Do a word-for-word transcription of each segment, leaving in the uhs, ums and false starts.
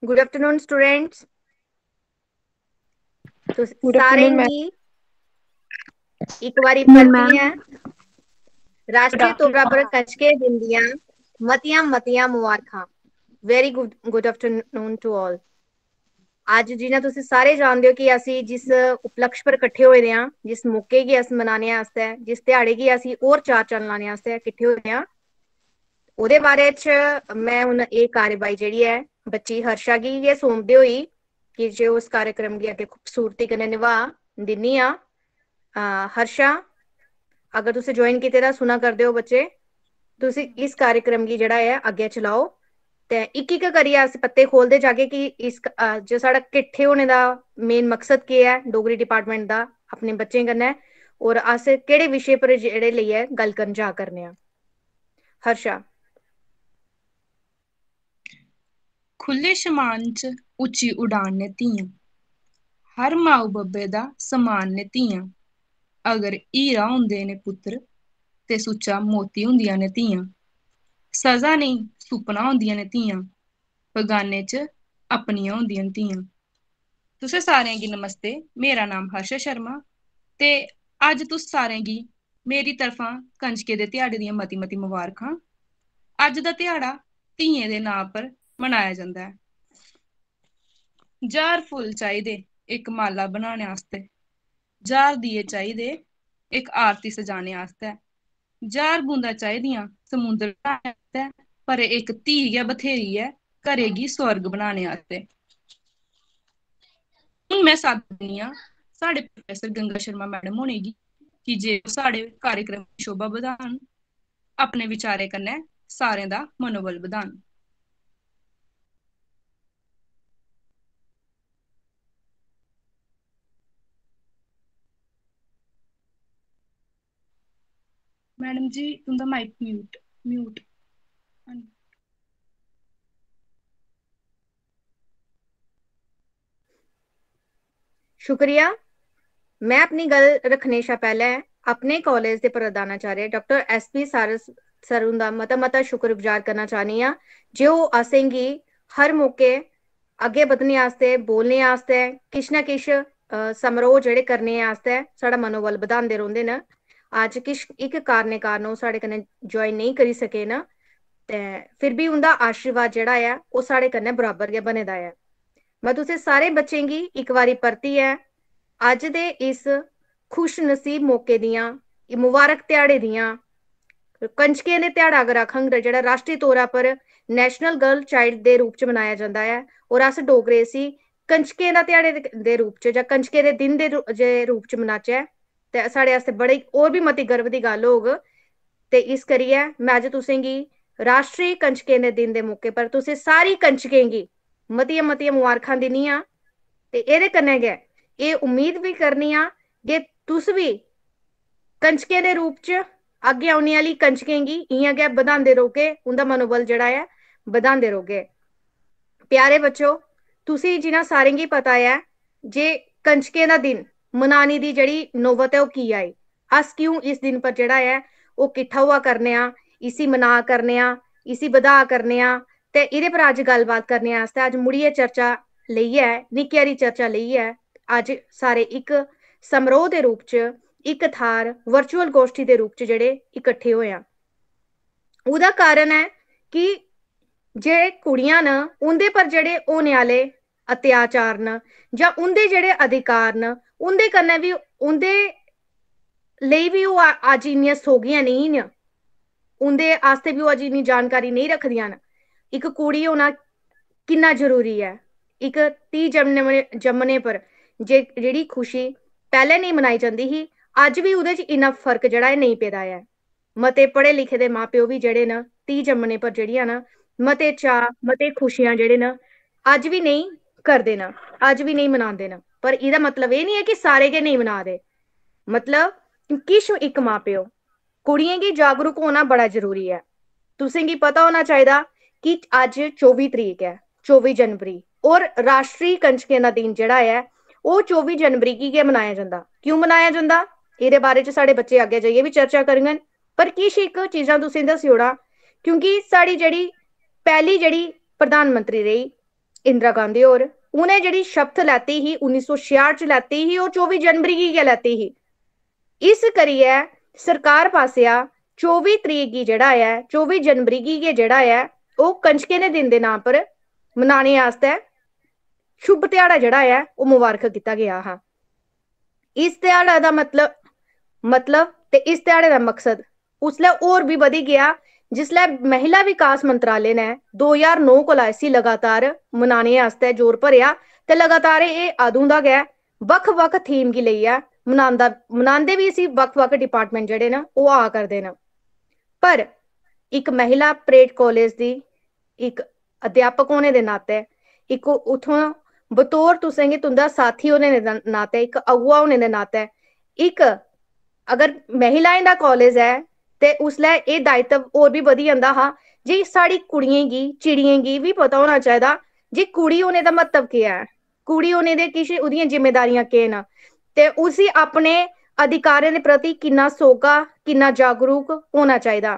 Good afternoon students। तुस सारें गी इक बारी परतियै राश्ट्री तौरा पर कंजके दिन दियां मतियां मतियां मुबारखां। Very good, good afternoon to all। अज्ज जि'यां तुस सारे जानदे ओ कि असी जिस उपलक्ष पर किट्ठे होए दे आं, जिस मौके गी अस मनाने आस्तै, जिस ध्याड़े गी असी होर चार चन्न लाने आस्तै किट्ठे होए दे आं, ओह्दे बारे च में हून एह् कार्यवाही जेह्ड़ी ऐ बच्ची हर्षा गी गै सौंपदे होई कि जे उस कार्यक्रम गी अग्गें खूबसूरती कन्नै निभा दिन्नी आं। अ, हर्षा, अगर तुसें ज्वाइन कीते दा सुना करदे ओ बच्चे, तुस इस कार्यक्रम गी जेह्ड़ा ऐ अग्गें चलाओ। ते इक इक करियै अस पत्ते खोलदे जागे कि इस क-, अ, जो साढ़ा किट्ठे होने दा मेन मकसद केह् ऐ डोगरी डिपार्टमेंट दा अपने बच्चें कन्नै, और अस केह्ड़े विशे पर जेह्ड़े लेइयै गल्ल करन जा करने आं। हर्षा। खु'ल्ले शमान च उच्ची उडान ने धीआं, हर माऊ बब्बै दा समान ने धीआं। अगर हीरा होंदे न पुत्तर, ते सुच्चा मोती होंदियां न धीआं। सजा नेईं, सुपना होंदियां न धीआं, बगाने च अपनियां होंदियां न धीआं। तुसें सारें गी नमस्ते। मेरा नाम हर्षा शर्मा, ते अज्ज तुस सारें गी मेरी तरफा कंजके दे ध्याड़े दियां मती मती मुबारखां। अज्ज दा ध्याड़ा धियें दे नांऽ पर मनाया जंदा ऐ। ज्हार फुल्ल चाहिदे इक माला बनाने आस्तै, ज्हार दिए चाहिदे इक आरती सजाने आस्तै, ज्हार बूंदां चाहिदियां समुंदर बनाने आस्तै, पर इक धी गै बथेरी ऐ घरै गी स्वर्ग बनाने आस्तै। हून में साद्ध दिन्नी आं साढ़े प्रोफेसर गंगा शर्मा मैडम होरें गी कि जे ओह् साढ़े कार्यक्रम दी शोभा बधान, अपने विचारें कन्नै सारें दा मनोबल बधान। मैडम जी, तुं'दा माइक म्यूट, म्यूट। शुक्रिया। में अपनी गल्ल रखने शा पैह्ले अपने कालेज दे प्रधानाचार्य डाक्टर एस पी सारस सर हुंदा मता मता शुक्रगुजार करना चाह्नी आं जे ओह् असेंगी हर मौके अग्गें बधने आस्तै, बोलने आस्तै, किश ना किश, अ, समारोह जेह्ड़े करने आस्तै साढ़ा मनोबल बधांदे रौंह्दे न। अज्ज किश इक कारणे कारण ओह् साढ़े कन्नै ज्वाइन नेईं करी सके न, ते फिर बी उं'दा आशीर्वाद जेह्ड़ा ऐ, ओह् साढ़े कन्नै बराबर गै बने दा ऐ। में तुसें सारे बच्चें गी इक बारी परतियै अज्ज दे इस खुश नसीब मौके दियां, एह् मुबारक ध्याड़े दियां, कंजकें दे ध्याड़ा अगर आखङ तां जेह्ड़ा राश्ट्री तौरा पर नेशनल गर्ल चाइल्ड दे रूप च मनाया जंदा ऐ, और अस डोगरे इसी कंजकें दा ध्याड़े दे, दे रूप च जां कंजकें दे दिन दे रू-, जे रूप च मनाचै, ते साढ़े आस्तै बड़ी होर बी मती गर्व दी गल्ल होग। ते इस करियै में अज्ज तुसेंगी राश्ट्री कंजकें दे दिन दे मौके पर तुसें सारी कंजकें गी मतियां मतियां मुबारखां दिन्नी आं। ते एह्दे कन्नै गै एह् उम्मीद बी करनी आं जे तुस बी कंजकें दे रूप च अग्गें औने आह्ली कंजकें गी इ'यां गै बधांदे रौह्गे, उं'दा मनोबल जेह्ड़ा ऐ बधांदे रौह्गे। प्यारे बच्चो, तुसें जि'यां सारें गी पता ऐ जे कंजकें दा दिन मनाने दी जेह्ड़ी नौबत ऐ ओह् की आई, अस क्यों इस दिन पर जेह्ड़ा ऐ ओह् किट्ठा होआ करने आं, इसी मना करने आं, इसी बधा करने आं, ते एह्दे पर अज्ज गल्लबात करने आस्तै अज्ज मुड़ियै चर्चा लेइयै, निक्की हारी चर्चा लेइयै अज्ज सारे इक समारोह दे रूप च, इक थाह्र वर्चुअल गोश्ठी दे रूप च जेह्ड़े इकट्ठे होए आं। ओह्दा कारण ऐ कि जेह्ड़े कुड़ियां न उं'दे पर जेह्ड़े होने आह्ले अत्याचार न जां उं'दे जेह्ड़े अधिकार न उं'दे कन्नै बी उं'दे लेई बी ओह् अ-, अज्ज इन्नियां सोह्गियां नेईं न, उं'दे आस्तै बी ओह् अज्ज इन्नी जानकारी नेईं रखदियां न। इक कुड़ी होना किन्ना जरूरी ऐ। इक धी जम्मने जम्मने पर जे जेह्ड़ी खुशी पैह्लें नेईं मनाई जंदी ही, अज्ज बी ओह्दे च इन्ना फर्क जेह्ड़ा ऐ नेईं पेदा ऐ। मते पढ़े लिखे दे मां प्यो बी जेह्ड़े न धी जम्मने पर जेह्ड़ियां न मते चाऽ मते खुशियां जेह्ड़े न अज्ज बी नेईं करदे न, अज्ज बी नेईं मनांदे न। पर एह्दा मतलब एह् निं ऐ कि सारे गै नेईं मना दे। मतलब किश इक मां प्यो, कुड़ियें गी जागरूक होना बड़ा जरूरी ऐ। तुसें गी पता होना चाहिदा कि अज्ज चौबी तरीक ऐ, चौबी जनवरी, और राश्ट्री कंजकें दा दिन जेह्ड़ा ऐ ओह् चौबी जनवरी गी गै मनाया जंदा। क्यों मनाया जंदा, एह्दे बारे च साढ़े बच्चे अग्गें जाइयै बी चर्चा करङन। पर किश इक चीजां तुसें दस्सी ओड़ां, क्योंकि साढ़ी जेह्ड़ी पैह्ली जेह्ड़ी प्रधानमंत्री रेही इंदिरा गांधी होर, उ'नें जेह्ड़ी शपथ लैती ही उन्नी सौ छेआठ च लैती ही, ओह् चौबी जनवरी गी गै लैती ही। इस करियै सरकार पासेआ चौबी तरीक गी जेह्ड़ा ऐ, चौबी जनवरी गी गै जेह्ड़ा ऐ, ओह् कंजकें दे दिन दे नांऽ पर मनाने आस्तै शुभ ध्याड़ा जेह्ड़ा ऐ, ओह् मुबारक कीता गेआ हा। इस ध्याड़ा दा मतलब, मतलब ते इस ध्याड़े दा मकसद उसलै होर बी बधी गेआ, जिसलै महिला विकास मंत्रालय ने दो ज्हार नौ कोला इसी लगातार मनाने आस्तै जोर भरेआ ते लगातार एह् अदूं दा गै बक्ख-बक्ख theme गी लेइयै मनांदा, मनांदे बी इसी बक्ख-बक्ख department जेह्ड़े न, ओह् आ करदे न। पर इक महिला परेड कालेज दी इक अध्यापक होने दे नातै, इक उत्थुआं बतौर तुसें गी तुं'दा साथी होने दे नातै, इक अगुआ होने दे नातै, इक अगर महिलाएं दा कालेज ऐ ते उसलै एह् दायित्व होर बी बधी जंदा हा जे साढ़ी कुड़ियें गी, चिड़ियें गी बी पता होना चाहिदा जे कुड़ी होने दा म्हत्तव केह् ऐ, कुड़ी होने दे किश ओह्दियां जिम्मेदारियां केह् न ते उसी अपने अधिकारें दे प्रति किन्ना सोह्गा, किन्ना जागरूक होना चाहिदा।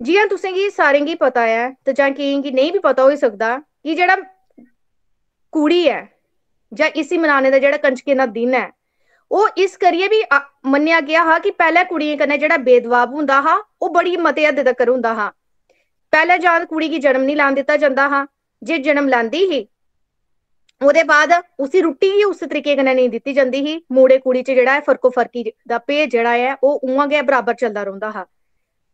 जि'यां तुसें गी सारें गी पता ऐ ते जां केइयें गी नेईं बी पता होई सकदा कि जेह्ड़ा कुड़ी ऐ जां इसी मनाने दा जेह्ड़ा कंजकें दा दिन ऐ, ओह् इस करियै बी आ-, मन्नेआ गेआ हा कि पैह्लें कुड़ियें कन्नै जेह्ड़ा भेदभाव होंदा हा, ओह् बड़ी मते हद्द तगर होंदा हा। पैह्लें जां ते कुड़ी गी जन्म निं लैन दित्ता जंदा हा, जे जन्म लैंदी ही, ओह्दे बाद उसी रुट्टी गै उस तरीके कन्नै नेईं दित्ती जंदी ही। मुड़े कुड़ी च जेह्ड़ा ऐ, फर्को फर्की दा भेद जेह्ड़ा ऐ, ओह् उ'आं गै बराबर चलदा रौंह्दा हा।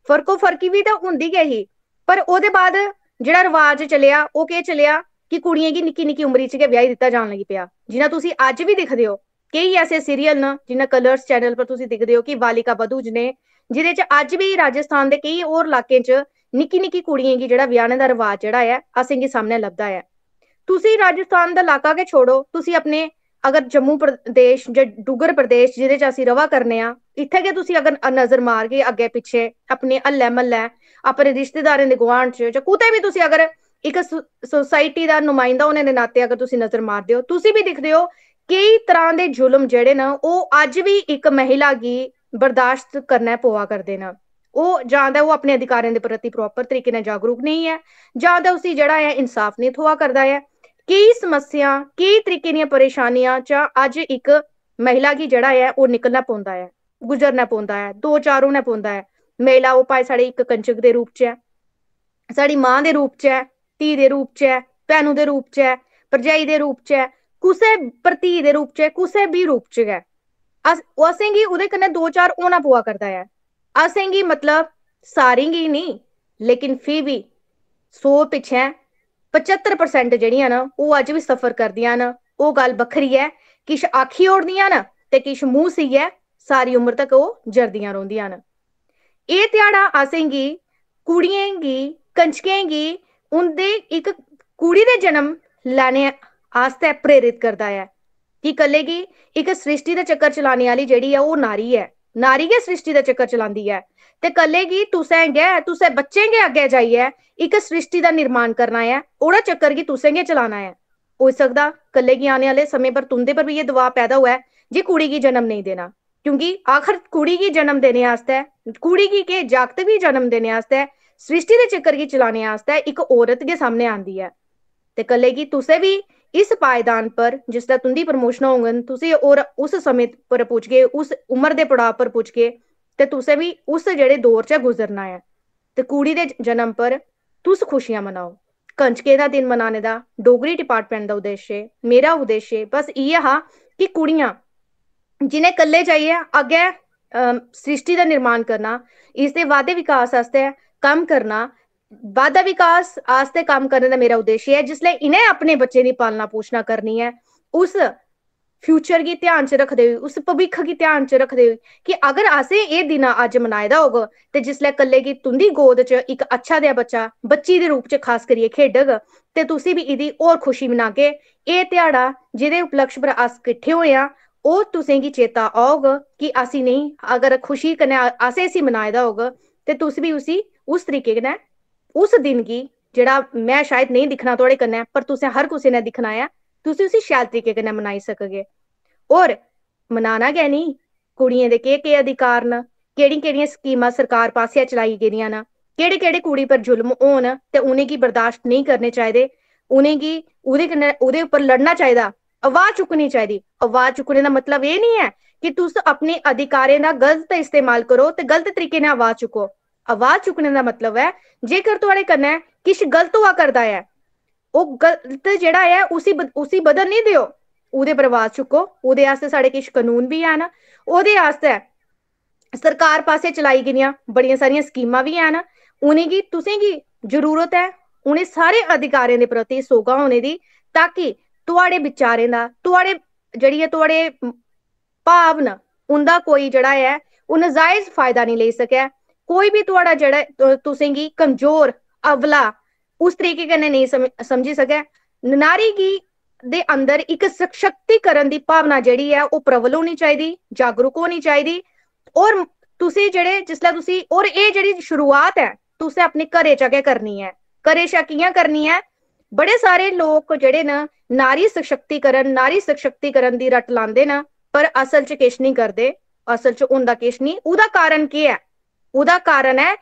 फर्को फर्की बी ते होंदी गै ही, पर ओह्दे बाद जेह्ड़ा रवाज चलेआ, ओह् केह् चलेआ कि कुड़ियें गी निक्की निक्की उमरी च गै ब्याही दित्ता जान लगी पेआ। जि'यां तुसी अज्ज बी दिखदे ओ, केई ऐसे serial न, जि'यां Colors channel पर तुसी दिखदे ओ कि बालिका वधू जनेह्, जेह्दे च अज्ज बी राजस्थान दे केई होर लाकें च निक्की निक्की कुड़ियें गी जेह्ड़ा ब्याह्ने दा रवाज जेह्ड़ा ऐ, असेंगी सामनै लभदा ऐ। तुसी राजस्थान दा लाका गै छोड़ो, तुसी अपने अगर जम्मू प्रदेश जां डुग्गर प्रदेश जेह्दे च असी र'वा करने आं, इत्थै गै तुसी अगर नजर मारगे अग्गें पिच्छें, अपने हल्लै म्हल्लै, अपने रिश्तेदारें दे गुआंढ च, जां कुतै बी तुसी अगर इक सो-, society दा नुमाइंदा होने दे नाते अगर तुसी नजर मारदे ओ, तुसी बी दिखदे ओ केई तरह दे जुल्म जेह्ड़े न, ओह् अज्ज बी इक महिला गी बर्दाश्त करना पवा करदे न। ओह् जां ते ओह् अपने अधिकारें दे प्रति proper तरीके नै जागरूक नेईं ऐ, जां ते उसी जेह्ड़ा ऐ, इंसाफ नेईं थ्होआ करदा ऐ। केई समस्या, केई तरीके दियां परेशानियां चा अज्ज इक महिला गी जेह्ड़ा ऐ, ओह् निकलना पौंदा ऐ, गुजरना पौंदा ऐ, दो चार होना पौंदा ऐ। महिला ओह् भाएं साढ़े इक कंजक दे रूप च ऐ, साढ़ी मां दे रूप च ऐ, धी दे रूप च ऐ, भैनू दे रूप च ऐ, भरजाई दे रूप च ऐ, कुसै भरती दे रूप च ऐ, कुसै बी रूप च गै अस, ओह् असेंगी ओह्दे कन्नै दो चार होना पवा करदा ऐ। असेंगी, मतलब, सारें गी निं, लेकिन फ्ही बी सौ पिच्छें पचत्तर percent जेह्ड़ियां न, ओह् अज्ज बी suffer करदियां न। ओह् गल्ल बक्खरी ऐ, किश आखी ओड़दियां न ते किश मूंह् सीयै सारी उम्र तक ओह् जरदियां रौंह्दियां न। एह् ध्याड़ा असेंगी, कुड़ियें गी, कंजकें गी उं'दे इक कुड़ी दे जन्म लैने आस्तै प्रेरित करदा ऐ कि कल्लै गी इक सृष्टि दा चक्कर चलाने आह्ली जेह्ड़ी ऐ, ओह् नारी ऐ। नारी गै सृष्टि दा चक्कर चलांदी ऐ। ते कल्लै गी तुसें गै, तुसें बच्चें गै अग्गें जाइयै इक सृष्टि दा निर्माण करना ऐ। ओह्ड़ा चक्कर गी तुसें गै चलाना ऐ। होई सकदा कल्लै गी आने आह्ले समें पर तुं'दे पर बी एह् दबाऽ पैदा होऐ जे कुड़ी गी जन्म नेईं देना, क्योंकि आखर कुड़ी गी जन्म देने आस्तै, कुड़ी गी केह्, जागत गी जन्म देने आस्तै, सृष्टि दे चक्कर गी चलाने आस्तै इक औरत गै सामनै आंदी ऐ। ते कल्लै गी तुसें बी इस पायदान पर, जिसलै तुं'दी promotion होङन, तुसें होर उस समें पर पुजगे, उस उम्र दे पड़ाव पर पुजगे, ते तुसें बी उस जेह्ड़े दौर च गुजरना ऐ। ते कुड़ी दे जन्म पर तुस खुशियां मनाओ। कंजकें दा दिन मनाने दा डोगरी department दा उद्देश्य, मेरा उद्देश्य बस इ'यै हा कि कुड़ियां जि'नें कल्ले जाइयै अग्गें, अम, सृष्टि दा निर्माण करना, इसदे बाद्धे विकास आस्तै कम्म करना, बाद्धा विकास आस्तै कम्म करने दा मेरा उद्देश्य ऐ। जिसलै इ'नें अपने बच्चें दी पालना पोशना करनी ऐ, उस future गी ध्यान च रखदे होई, उस भविक्ख गी ध्यान च रखदे होई कि अगर असें एह् दिन अज्ज मनाए दा होग ते जिसलै कल्लै गी तुं'दी गोद च इक अच्छा देआ बच्चा, बच्ची दे रूप च खास करियै खेढग, ते तुसी बी इ'दी होर खुशी मनागे। एह् ध्याड़ा जेह्दे उपलक्ष पर अस किट्ठे होए आं, ओह् तुसें गी चेता औग कि असी नेईं, अगर खुशी कन्नै अ-, असें इसी मनाए दा होग, ते तुस बी उसी उस तरीके कन्नै, उस दिन गी, जेह्ड़ा में शायद नेईं दिक्खना थुआढ़े कन्नै, पर तुसें हर कुसै ने दिक्खना ऐ, तुस उसी शैल तरीके कन्नै मनाई सकगे। होर मनाना गै निं, कुड़ियें दे केह्-केह् अधिकार न, केह्ड़ियां-केह्ड़ियां स्कीमां सरकार पासेआ चलाई गेदियां न, केह्ड़े-केह्ड़े कुड़ी पर जुल्म होन ते उ'नेंगी बर्दाश्त नेईं करने चाहिदे, उ'नेंगी ओह्दे कन्नै, ओह्दे उप्पर लड़ना चाहिदा, आवाज चुक्कनी चाहिदी। आवाज चुक्कने दा मतलब एह् निं ऐ कि तुस अपने अधिकारें दा गलत इस्तेमाल करो ते गलत तरीके नै आवाज चुक्को। आवाज चुक्कने दा मतलब ऐ, जेकर थुआढ़े कन्नै किश गलत होआ करदा ऐ, ओह् गलत जेह्ड़ा ऐ, उसी ब-, उसी बधन निं देओ, ओह्दे पर आवाज चुक्को। ओह्दे आस्तै साढ़े किश कनून बी हैन, ओह्दे आस्तै सरकार पासेआ चलाई गेदियां बड़ियां सारियां स्कीमां बी हैन। उ'नेंगी, तुसेंगी जरूरत ऐ उ'नें सारे अधिकारें दे प्रति सोह्गा होने दी, ताकि थुआढ़े विचारें दा, थुआढ़े, जेह्ड़ी ऐ, थुआढ़े भाव न, उं'दा कोई, जेह्ड़ा ऐ, ओह् नजायज फायदा निं लेई सकै। कोई बी थुआढ़ा, जेह्ड़ा, तु-, तुसेंगी कमजोर, अबला उस तरीके कन्नै नेईं सम-, समझी सकै। नारी गी, दे अंदर इक सशक्तिकरण दी भावना, जेह्ड़ी ऐ, ओह् प्रबल होनी चाहिदी, जागरूक होनी चाहिदी। और तुसें जेह्ड़े, जिसलै तुसी, और एह् जेह्ड़ी शुरुआत ऐ, तुसें अपने घरै चा गै करनी ऐ। घरै शा कि'यां करनी ऐ? बड़े सारे लोक जेह्ड़े न, नारी सशक्तिकरण, नारी सशक्तिकरण दी रट लांदे न, पर असल च किश निं करदे, असल च होंदा किश निं। ओह्दा कारण केह् ऐ? ओह्दा कारण ऐ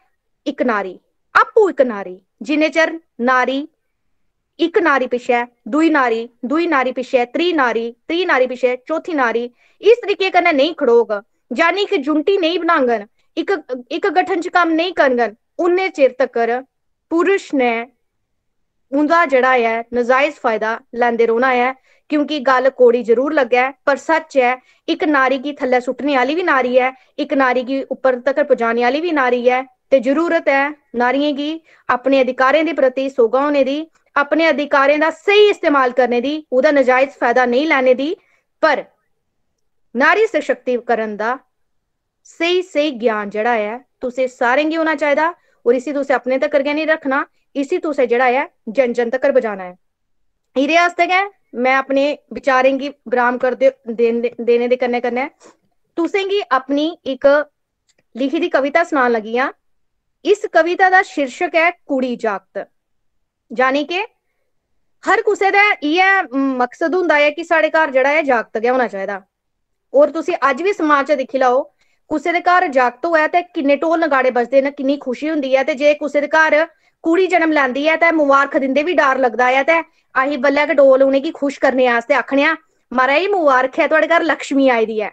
इक नारी, आपूं इक नारी। जिन्ने चिर नारी, इक नारी पिच्छे दूई नारी, दूई नारी पिच्छे त्री नारी, त्री नारी पिच्छे चौथी नारी, इस तरीके कन्नै नेईं खड़ोग, यानी कि यूनिटी नेईं बनाङन, इक, इक गठन च कम्म नेईं करङन, उन्ने चिर तकर पुरुष ने, उं'दा जेह्ड़ा ऐ, नजायज फायदा लैंदे रौह्ना ऐ। क्योंकि गल्ल कौड़ी जरूर लग्गै, पर सच्च ऐ, इक नारी गी थल्लै सुट्टने आह्ली बी नारी ऐ, इक नारी गी उप्पर तकर पजाने आह्ली बी नारी ऐ। ते जरूरत ऐ नारियें गी अपने अधिकारें दे प्रति सोह्गा होने दी, अपने अधिकारें दा स्हेई इस्तेमाल करने दी, ओह्दा नजायज फायदा नेईं लैने दी। पर नारी सशक्तिकरण दा स्हेई, स्हेई ज्ञान जेह्ड़ा ऐ, तुसें सारें गी होना चाहिदा। और इसी तुसें अपने तकर गै निं रक्खना, इसी तुसें, जेह्ड़ा ऐ, जन जन तकर पजाना ऐ। एह्दे आस्तै गै में अपने विचारें गी विराम करदे, देन-, देने दे कन्नै कन्नै तुसें गी अपनी इक लिखी दी कविता सनान लगी आं। इस कविता दा शीर्षक ऐ कुड़ी जागत। यानी के हर कुसै दा इ'यै मकसद होंदा ऐ कि साढ़े घर जेह्ड़ा ऐ, जागत गै होना चाहिदा। और तुसी अज्ज बी समाज च दिक्खी लैओ, कुसै दे घर जागत होऐ ते किन्ने ढोल नगाड़े बजदे न, किन्नी खुशी होंदी ऐ। ते जे कुसै दे घर कुड़ी जन्म लैंदी ऐ ते मुबारख दिंदे बी डर लगदा ऐ। ते अहीं बल्लै गै डोल उ'नेंगी खुश करने आस्तै आखने आं, "महाराज, मुबारख ऐ, थुआढ़े घर लक्ष्मी आई दी ऐ।"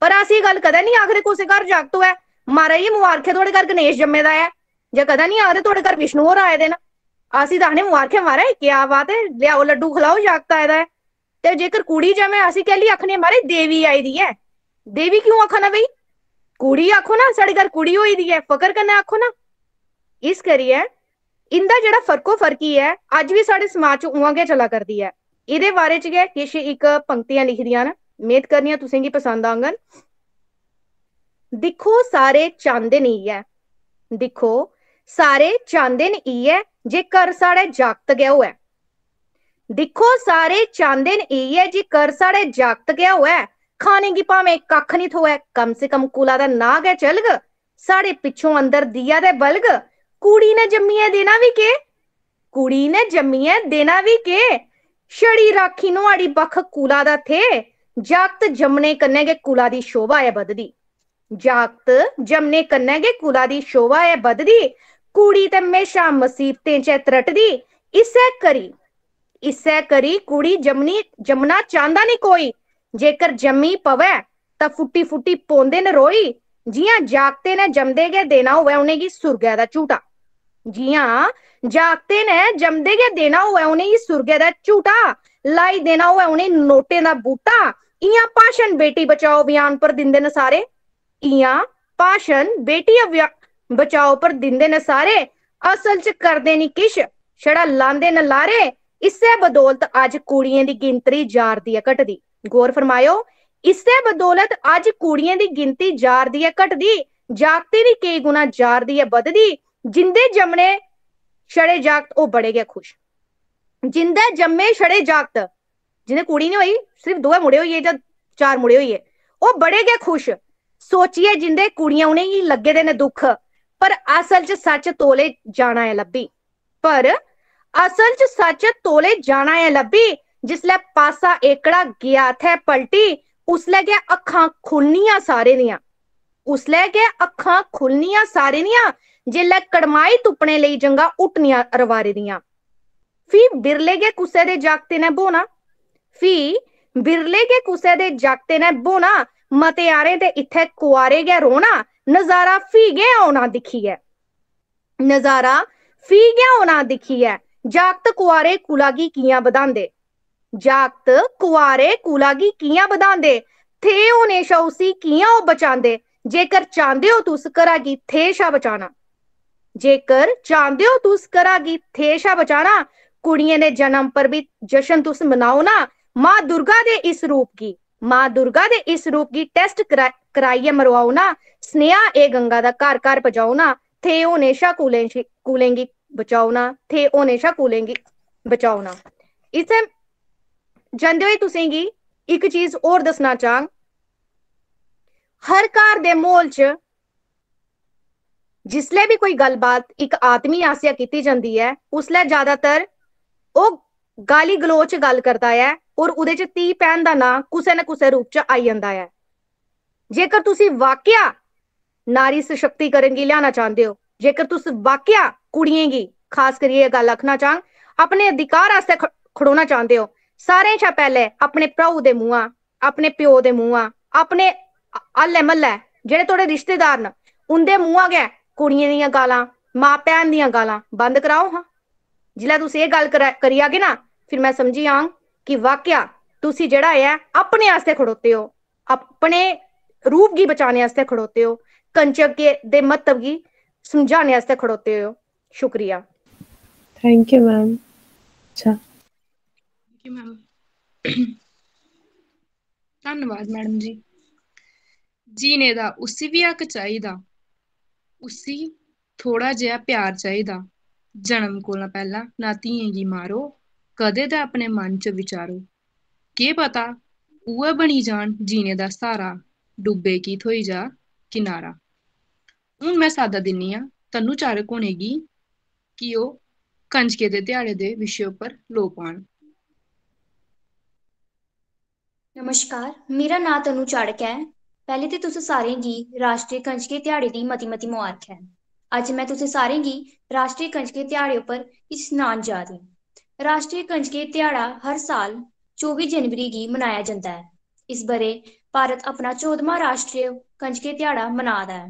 पर अस एह् गल्ल कदें निं आखदे कुसै घर जागत होऐ, "महाराज, मुबारख ऐ, थुआढ़े घर गणेश जम्मे दा ऐ।" जां कदें निं आखदे, "थुआढ़े घर विष्णु होर आए दे न।" अस एह् आखने, "मुबारख ऐ महाराज, क्या बात ऐ, लेआओ लड्डू खलाओ, जागत आए दा ऐ।" ते जेकर कुड़ी जम्मै, अस कैल्ली आखने, "महाराज, देवी आई दी ऐ।" देवी क्यों आखा ना भाई? कुड़ी आखो ना, साढ़े घर कुड़ी होई दी ऐ, फकर कन्नै आखो ना। इस करियै इंदा जेह्ड़ा फर्को फर्की ऐ, अज्ज बी साढ़े समाज च उ'आं गै चला करदी ऐ। एह्दे बारे च गै किश इक पंक्तियां लिखी दियां न, मेद करनी आं तुसें गी पसंद आङन। दिक्खो, सारे चांह्दे न इ'यै, दिक्खो, सारे चांह्दे न इ'यै जे घर साढ़े जागत गै होऐ। दिक्खो, सारे चांह्दे न इ'यै जे घर साढ़े जागत गै होऐ। खाने गी भामें कक्ख निं थ्होऐ, कम से कम कुला दा नांऽ गै चलग। साढ़े पिच्छों अंदर दिया ते बलग। कुड़ी ने जम्मियै देना बी केह्? कुड़ी ने जम्मियै देना बी केह्? छड़ी राखी नुहाड़ी बक्ख कुला दा थे। जागत जम्मने कन्नै गै कुला दी शोभा ऐ बधदी। जागत जम्मने कन्नै गै कुला दी शोभा ऐ बधदी। कुड़ी ते म्हेशां मसीबतें च ऐ त्रटदी। इस्सै करी, इस्सै करी कुड़ी जम्मनी, जम्मना चांह्दा निं कोई। जेकर जम्मी पवै तां फुट्टी फुट्टी पौंदे न रोई। जि'यां जागतें ने जम्मदे गै देना होऐ उ'नेंगी सुर्गै दा झूटा। जि'यां जागतें ने जम्मदे गै देना होऐ उ'नेंगी सुर्गै दा झूटा, लाई देना होऐ उ'नेंगी नोटें दा बूटा, इ'यां भाशन बेटी बचाओ अभियान पर दिंदे न सारे। इ'यां भाशन बेटी अभिया-, बचाओ पर दिंदे न सारे। असल च करदे निं किश, छड़ा लांदे न लारे। इस्सै बदौलत अज्ज कुड़ियें दी गिनतरी जा'रदी ऐ घटदी। गौर फरमाएओ, इस्सै बदौलत अज्ज कुड़ियें दी गिनती जा'रदी ऐ घटदी, जागतें दी केई गुणा जा'रदी ऐ बधदी। जिंदे जम्मने छड़े जागत, ओह् बड़े गै खुश। जिंदे जम्मे छड़े जागत, जिंदे कुड़ी निं होई, सिर्फ दोऐ मुड़े होई गे जां चार मुड़े होई गे, ओह् बड़े गै खुश। सोचियै जिंदे कुड़ियां, उ'नेंगी लग्गे दे न दुख, पर असल च सच्च तौले जाना ऐ लब्भी। पर असल च सच्च तौले जाना ऐ लब्भी। जिसलै पासा एकड़ा गेआ इत्थै पलटी, उसलै गै अक्खां खु'ल्लनियां सारें दियां। उसलै गै अक्खां खु'ल्लनियां सारें दियां, जेल्लै कड़माई तुप्पने लेई जंगा हुट्टनियां रवारे दियां। फ्ही बिरले गै कुसै दे जागते ने ब्होना, फ्ही बिरले गै कुसै दे जागते ने ब्होना, मते हारें ते इत्थै कुआरे गै रौह्ना, नजारा फ्ही गै औना दिक्खियै। नजारा फ्ही गै औना दिक्खियै, जागत कुआरे कुला गी कि'यां बधांदे? जागत कुआरे कुला गी कि'यां बधांदे? थे होने शा उसी कि'यां ओह् बचांदे? जेकर चांह्दे ओ तुस घरा गी थे शा बचाना, जेकर चांह्दे ओ तुस घरा गी थे शा बचाना, कुड़ियें दे जन्म पर बी जश्न तुस मनाओ ना। मां दुर्गा दे इस रूप गी, मां दुर्गा दे इस रूप गी टैस्ट करा-, कराइयै मरोआओ ना। सनेहा ए गंगा दा घर घर पजाओ ना। थे होने शा कुलें शी-, कुलें गी बचाओ ना। थे होने शा कुलें गी बचाओ ना। इत्थै जंदे होई तुसेंगी इक चीज होर दस्सना चाह्ङ। हर घर दे म्हौल च जिसलै बी कोई गल्लबात इक आदमी आसेआ कीती जंदी ऐ, उसलै ज्यादातर ओह् गाली गलोच गल्ल करदा ऐ और ओह्दे च धी भैन दा नांऽ कुसै न कुसै रूप च आई जंदा ऐ। जेकर तुसी वाकया नारी सशक्तिकरण गी लेआना चांह्दे ओ, जेकर तुस वाकया कुड़ियें गी, खास करियै एह् गल्ल आखना चांह्ग, अपने अधिकार आस्तै ख-, खड़ोना चांह्दे ओ, सारें शा पैह्ले अपने भ्राऊ दे मुंहा, अपने प्यो दे मुंहा, अपने अल्लै म्हल्लै जेह्ड़े थुआढ़े रिश्तेदार न, उं'दे मुंहा गै कुड़ियें दियां गालां, मां भैन दियां गालां बंद कराओ हां। जिसलै तुस एह् गल्ल करा-, करी जागे ना, फिर में समझी जाङ कि वाकया तुसी जेह्ड़ा ऐ अपने आस्तै खड़ोते ओ, अपने रूप गी बचाने आस्तै खड़ोते ओ, कंचक के-, दे म्हत्तव गी समझाने आस्तै खड़ोते ओ। शुक्रिया। Thank you, ma'am. अच्छा। Thank you, ma'am. धन्नवाद मैडम जी। जीने दा उसी बी हक चाहिदा, उसी थोड़ा जेहा प्यार चाहिदा। जन्म कोला पैह्ला ना धियें गी मारो, कदें ते अपने मन च विचारो। केह् पता उ'ऐ बनी जान जीने दा स्हारा, डुब्बे गी थ्होई जा किनारा। हून में साद्दा दिन्नी आं तन्नू चाड़क होरें गी कि ओह् कंजके दे ध्याड़े दे विशे उप्पर लोऽ पान। नमस्कार, मेरा नांऽ तनु चाड़क ऐ। पैह्लें ते तुस सारें गी राश्ट्री कंजके ध्याड़े दी मती-मती मुबारक ऐ। अज्ज में तुसें सारें गी राश्ट्री कंजके ध्याड़े उप्पर किश सनान जा दी आं। राश्ट्री कंजके ध्याड़ा हर साल चौबी जनवरी गी मनाया जंदा ऐ। इस ब'रे भारत अपना चौदमां राश्ट्री कंजके ध्याड़ा मना दा ऐ।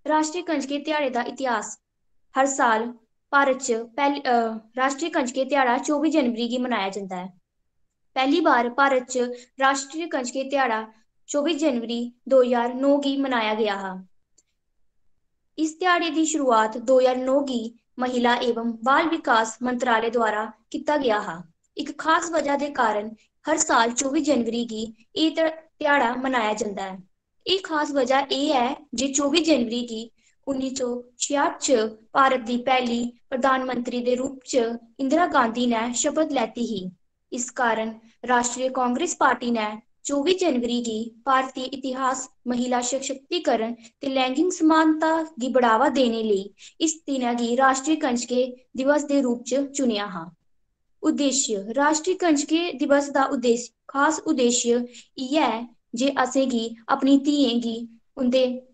राश्ट्री कंजके ध्याड़े दा इतिहास। हर साल भारत च पैह्ली, अ, राश्ट्री कंजके ध्याड़ा चौबी जनवरी गी मनाया जंदा ऐ। पैह्ली बार भारत च राश्ट्री कंजके ध्याड़ा चौबी जनवरी दो ज्हार नौ गी मनाया गेआ हा। इस ध्याड़े दी शुरुआत दो ज्हार नौ गी महिला एवं बाल विकास मंत्रालय द्वारा कीता गेआ हा। इक खास वजह दे कारण हर साल चौबी जनवरी गी एह् ध्या-, ध्याड़ा मनाया जंदा ऐ। एह् खास वजह एह् ऐ जे चौबी जनवरी गी उन्नी सौ छियाह्ठ च भारत दी पैह्ली प्रधानमंत्री दे रूप च इंदिरा गांधी ने शपथ लैती ही। इस कारण राश्ट्री कांग्रेस पार्टी ने चौबी जनवरी गी भारती इतिहास, महिला सशक्तिकरण ते लैंगिक समानता गी बढ़ावा देने लेई इस दिनै गी राश्ट्री कंजके दिवस दे रूप च चुनेआ हा। उद्देश्य, राश्ट्री कंजके दिवस दा उद्देश्य, खास उद्देश्य इ'यै ऐ जे असेंगी अपनी धियें गी उं'दे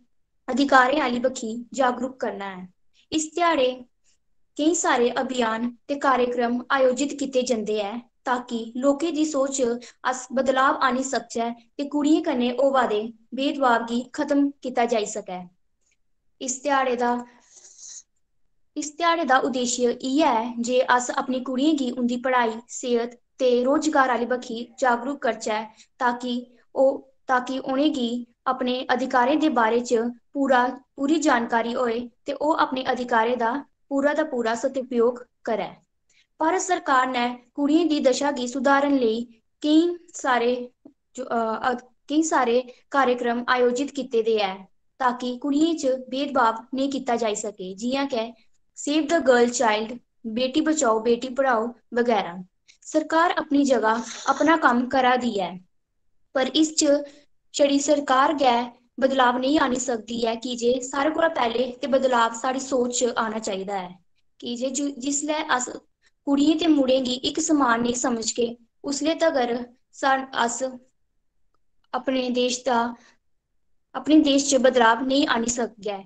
अधिकारें आह्ली बक्खी जागरूक करना ऐ। इस ध्याड़े केईं सारे अभियान ते कार्यक्रम आयोजित कीते जंदे ऐ ताकि लोकें दी सोच च अस बदलाव आह्नी सकचै ते कुड़ियें कन्नै होआ दे भेदभाव गी खत्म कीता जाई सकै। इस ध्याड़े दा, इस ध्याड़े दा उद्देश्य इ'यै ऐ जे अस अपनी कुड़ियें गी उं'दी पढ़ाई, सेह्त ते रोजगार आह्ली बक्खी जागरूक करचै ताकि ओह्, ताकि उ'नेंगी अपने अधिकारें दे बारे च पूरा, पूरी जानकारी होए ते ओह् अपने अधिकारें दा पूरा दा पूरा सदुपयोग करै। भारत सरकार ने कुड़ियें दी दशा गी सुधारन लेई केईं सारे जो, अ, अ, केईं सारे कार्यक्रम आयोजित कीते दे ऐ ताकि कुड़ियें च भेदभाव नेईं कीता जाई सके, जि'यां के Save the Girl Child, Beti Bachao Beti Padhao बगैरा। सरकार अपनी जगह अपना कम्म करा दी ऐ, पर इस च छड़ी सरकार गै बदलाव नेईं आनी सकदी ऐ, की जे सारे कोला पैह्ले ते बदलाव साढ़ी सोच च आना चाहिदा ऐ, की जे जु-, जिसलै अस कुड़ियें ते मुड़ें गी इक समान नेईं समझगे, उसले तगर सा-, अस अपने देश दा, अपने देश च बदलाव नेईं आनी सकगे।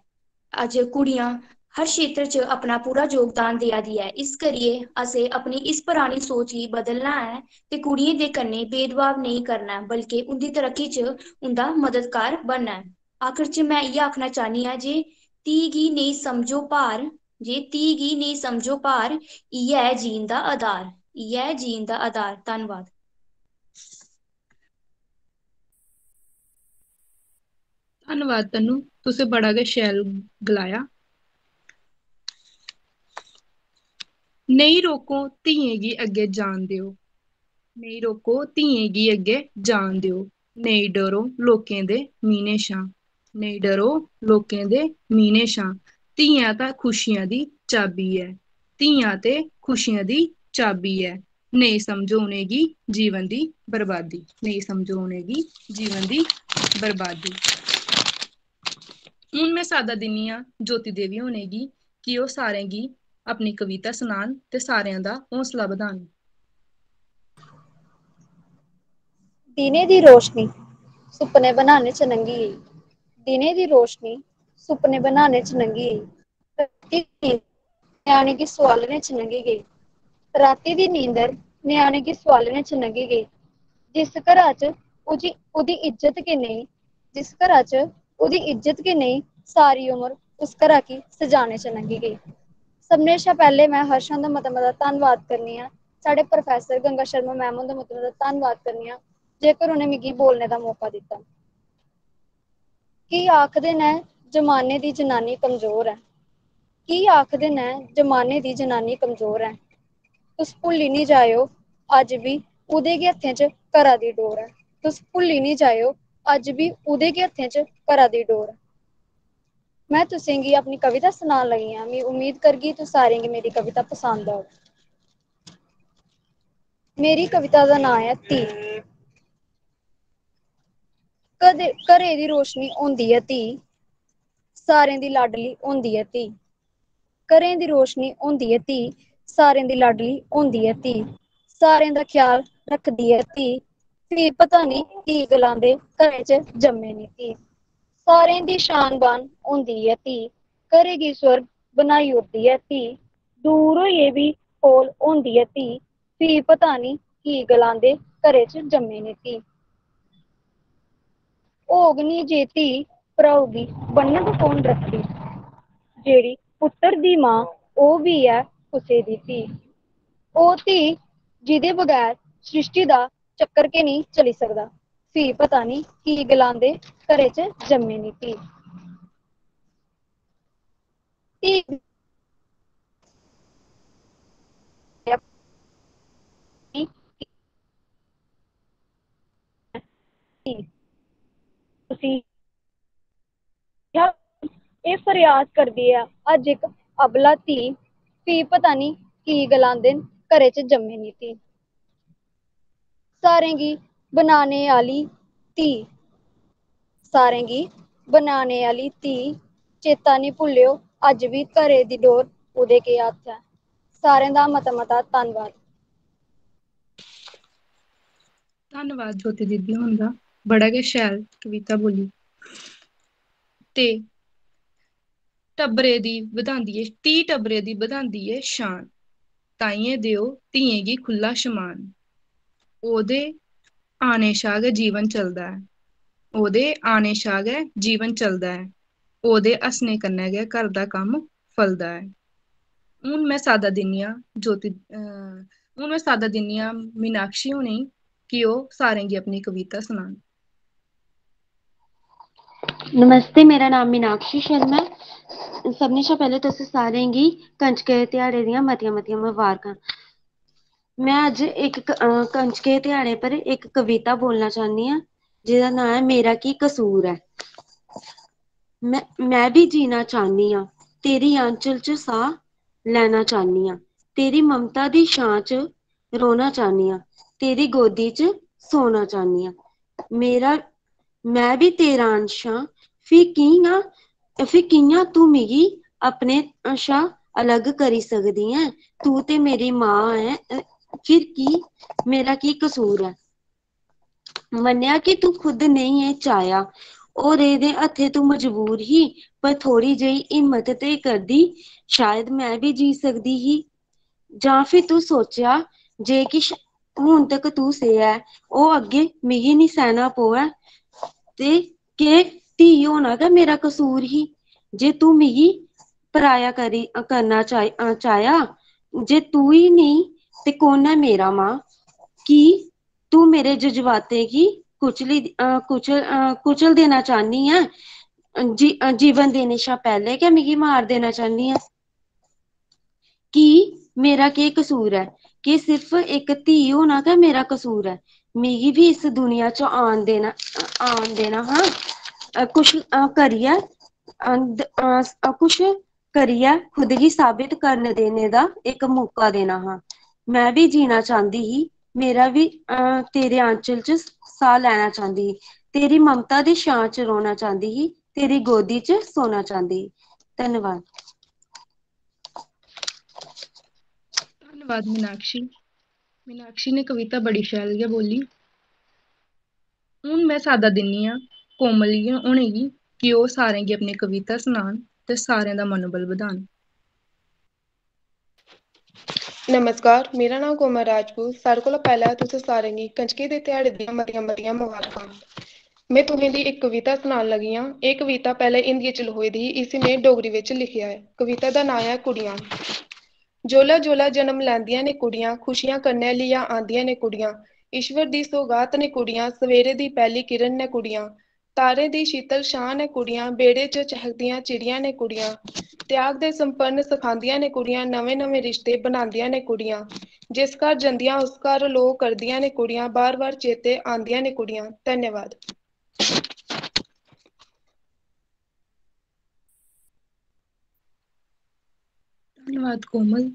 अज्ज कुड़ियां हर क्षेत्र च अपना पूरा योगदान देआ दी ऐ। इस करियै असें अपनी इस परानी सोच गी बदलना ऐ ते कुड़ियें दे कन्नै भेदभाव नेईं करना ऐ, बल्के उं'दी तरक्की च उं'दा मददगार बनना ऐ। आखर च में इ'यै आखना चाह्न्नी आं जे धी गी नेईं समझो भार, जे धी गी नेईं समझो भार, इ'यै ऐ जीन दा आधार, इ'यै ऐ जीन दा आधार। धन्नवाद। धन्नवाद तन्नू, तुसें बड़ा गै शैल गलाया। नेईं रोको धियें गी अग्गें जान देओ, नेईं रोको धियें गी अग्गें जान देओ, नेईं डरो लोकें दे मीह्ने शा, नेईं डरो लोकें दे मीह्ने शा। धियां तां खुशियां दी चाबी ऐ, धियां ते खुशियां दी चाबी ऐ। नेईं समझो उ'नेंगी जीवन दी बर्बादी, नेईं समझो उ'नेंगी जीवन दी बर्बादी। हून में साद्दा दिन्नी आं ज्योति देवी होरें गी कि ओह् सारें गी अपनी कविता सनान ते सारें दा हौसला बधान। दिनें दी रोशनी सुपने बनाने च लंघी गेई, दिनें दी रोशनी सुपने बनाने च लंघी गेई। रातीं दी नींद ञ्याणे गी सुआलने च लंघी गेई। रातीं दी नींदर ञ्याणे गी सुआलने च लंघी गेई। जिस घरा च उजी-, उदी इज्जत गै नेईं, जिस घरा च उदी इज्जत गै नेईं, सारी उमर उस घरा गी सजाने च लंघी गेई। सभनें शा पैह्लें में हर्ष हुंदा मता-मता धन्नवाद करनी आं, साढ़े प्रोफेसर गंगा शर्मा मैम हुंदा मता-मता धन्नवाद करनी आं, जेकर उ'नें मिगी बोलने दा मौका दित्ता। की आखदे न जमाने दी जनानी कमजोर ऐ? की आखदे न जमाने दी जनानी कमजोर ऐ? तुस भुल्ली निं जाएओ, अज्ज बी उ'दे गै हत्थें च घरा दी डोर ऐ। तुस भुल्ली निं जाएओ, अज्ज बी उ'दे गै हत्थें च घरा दी डोर ऐ। में तुसें गी अपनी कविता सनान लगी आं। मी उम्मीद करगी तुस सारें गी मेरी कविता पसंद औग। मेरी कविता दा नांऽ ऐ धी। कदे घरै दी रोशनी होंदी ऐ धी, सारें दी लाडली होंदी ऐ धी। घरें दी रोशनी होंदी ऐ धी, सारें दी लाडली होंदी ऐ धी। सारें दा ख्याल रखदी ऐ धी, फ्ही पता निं की गलांदे घरें च जम्मे निं धी। सारें दी शान बान होंदी ऐ धी, घरै गी स्वर्ग बनाई ओड़दी ऐ धी। दूर होइयै बी कोल होंदी ऐ धी, फ्ही पता निं की गलांदे घरै च जम्मे निं धी। होग निं जे धी, भ्राऊ गी ब'न्नग कौन रक्खड़ी? जेह्ड़ी पुत्तर दी मां, ओह् बी ऐ कुसै दी धी। ओह् धी जि'दे बगैर सृष्टि दा चक्कर गै निं चली सकदा। फ्ही पता निं की गलांदे घरै च जम्मे निं धी। धी उसी एह् फरेआद करदी ऐ अज्ज इक अबला धी, फ्ही पता निं की गलांदे न घरै च जम्मे निं धी। सारें गी बनाने आह्ली धी, सारें गी बनाने आह्ली धी, चेता निं भुल्लेओ अज्ज बी घरै दी डोर उ'दे केह् हत्थ ऐ। सारें दा मता मता धन्नवाद। धन्नवाद ज्योति दीदी हुंदा, बड़ा गै शैल कविता बोली। ते टब्बरै दी बधांदी ऐ, धी टब्बरै दी बधांदी ऐ शान, ताइयें देओ धियें गी खु'ल्ला शमान। ओह्दे आने शा गै जीवन चलदा ऐ, ओह्दे आने शा गै जीवन चलदा ऐ, ओह्दे हस्सने कन्नै गै घर दा कम्म फलदा ऐ। हून में साद्दा दिन्नी आं ज्योति, अ, हून में साद्दा दिन्नी आं मीनाक्षी होरें गी कि ओह् सारें गी अपनी कविता सनान। नमस्ते, मेरा नाम मीनाक्षी शर्मा ऐ। सभनें शा पैह्लें तुस सारें गी कंजकै दे ध्याड़े दियां मतियां-मतियां मबारखां। में अज्ज इक क-, अ, कंजकै दे ध्याड़े पर इक कविता बोलना चाह्न्नी आं, जेह्दा नांऽ ऐ मेरा की कसूर ऐ। में, में बी जीना चाह्न्नी आं, तेरी आंचल च साह् लैना चाह्न्नी आं, तेरी ममता दी छां च रौह्ना चाह्न्नी आं, तेरी गोदी च सौना चाह्न्नी आं। मेरा, में बी तेरा अंश आं, फ्ही कि'यां, फ्ही कि'यां तूं मिगी अपने शा अलग करी सकदी ऐं? तूं ते मेरी मां ऐं, फिर की, मेरा की कसूर ऐ? मन्नेआ कि तूं खुद नेईं ऐ चाहेआ, होरें दे हत्थें तूं मजबूर ही, पर थोड़ी जेही हिम्मत ते करदी, शायद में बी जी सकदी ही। जां फ्ही तू सोचेआ जे किश हून तक तू सेहा ऐ, ओह् अग्गें मिगी निं सैह्ना पवै। ते केह् धी होना गै मेरा कसूर ही जे तू मिगी पराया करी, करना चाह-, चाहेआ? जे तू ही नेईं ते कौन ऐ मेरा मां? की तू मेरे जज्बातें गी कुचली, अ, कुचल, अ, कुचल देना चाह्न्नी ऐ? जी-, अ, जीवन देने शा पैह्लें गै मिगी मार देना चाह्न्नी ऐ? की मेरा केह् कसूर ऐ? केह् सिर्फ इक धी होना गै मेरा कसूर ऐ? मिगी बी इस दुनिया च आन देना, आन देना हा। अ, कुछ, अ, करियै, अ, द-, अ, स-, अ, कुछ करियै खुद गी साबित करन देने दा इक मौका देना हा। में बी जीना चांह्दी ही, मेरा बी, अ, तेरे आंचल च साह् लैना चांह्दी ही, तेरी ममता दी छां च रौह्ना चांह्दी ही, तेरी गोदी च सोना चांह्दी ही। धन्नवाद। धन्नवाद मीनाक्षी। मीनाक्षी ने कविता बड़ी शैल गै बोली। हून में साद्दा दिन्नी आं कोमल गी, उ'नेंगी, कि ओह् सारें गी अपनी कविता सनान ते सारें दा मनोबल बधान। नमस्कार, मेरा नांऽ कोमल राजपूत। सारें कोला पैह्लें तुसें सारें गी कंजकें दे ध्याड़े दियां मतियां मतियां मबारखां। में तुसें गी इक कविता सनान लगी आं। एह् कविता पैह्लें हिंदी च लखोई दी ही, इसी में डोगरी बिच लिखेआ ऐ। कविता दा नांऽ ऐ कुड़ियां। जोल्लै जोल्लै जन्म लैंदियां न कुड़ियां, खुशियां कन्नै लेइयै आंदियां न कुड़ियां। ईश्वर दी सौगात न कुड़ियां, सवेरे दी पैह्ली किरण न कुड़ियां। तारें दी शीतल छां न कुड़ियां, बेह्ड़े च चहकदियां चिड़ियां न कुड़ियां। त्याग दे संपन्न सखांदियां न कुड़ियां, नमें नमें रिश्ते बनांदियां न कुड़ियां। जिस घर जंदियां उस घर लोऽ करदियां न कुड़ियां, बार बार चेते आंदियां न कुड़ियां। धन्यवाद। धन्नवाद कोमल।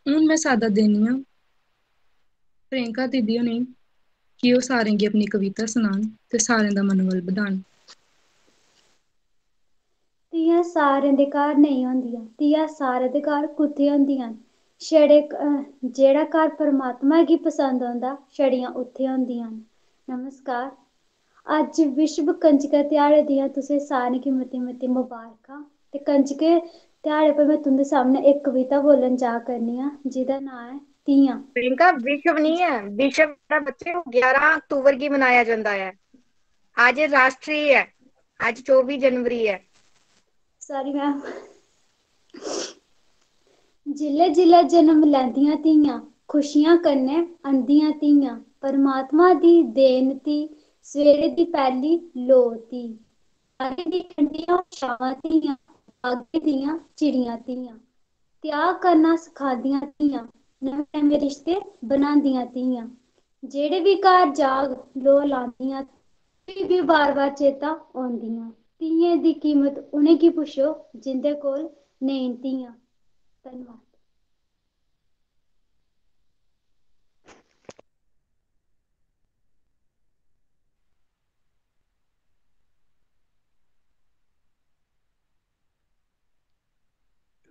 हून में साद्दा देनी आं प्रियंका दीदी होरें गी कि ओह् सारें गी अपनी कविता सनान ते सारें दा मनोबल बधान। धीआं सारें दे घर नेईं होंदियां, धीआं सारें दे घर कुत्थै होंदियां न? छड़े क-, अ, जेह्ड़ा घर परमात्मा गी पसंद औंदा, छड़ियां उत्थै होंदियां न। नमस्कार। अज्ज विश्व कंजका ध्याड़े दियां तुसें सारें गी मती मती मबारखां। ते कंजके ध्याड़े पर में तुं'दे सामनै इक कविता बोलन जा करनी आं, जेह्दा नांऽ ऐ धीआं। प्रियंका, विश्व निं ऐ, विश्व दा बच्चे, ओह् ग्यारह अक्तूबर गी मनाया जंदा ऐ। अज्ज राश्ट्री ऐ, अज्ज चौबी जनवरी ऐ। Sorry ma'am। जिल्लै जिल्लै जन्म लैंदियां धीआं, खुशियां कन्नै आंदियां धीआं, परमात्मा दी देन धी, सवेरे दी पैह्ली लोऽ धी। तारें दी ठंडियां छावां धीआं, बागें दियां चिड़ियां धीआं। त्याग करना सखांदियां धीआं, नमें नमें रिश्ते बनांदियां धीआं। जेह्ड़े बी घर जाग, लोऽ लांदियां, फ्ही बी बार बार चेता औंदियां। धीएं दी कीमत उ'नेंगी पुच्छो, जिं'दे कोल नेईं धीआं। धन्नवाद।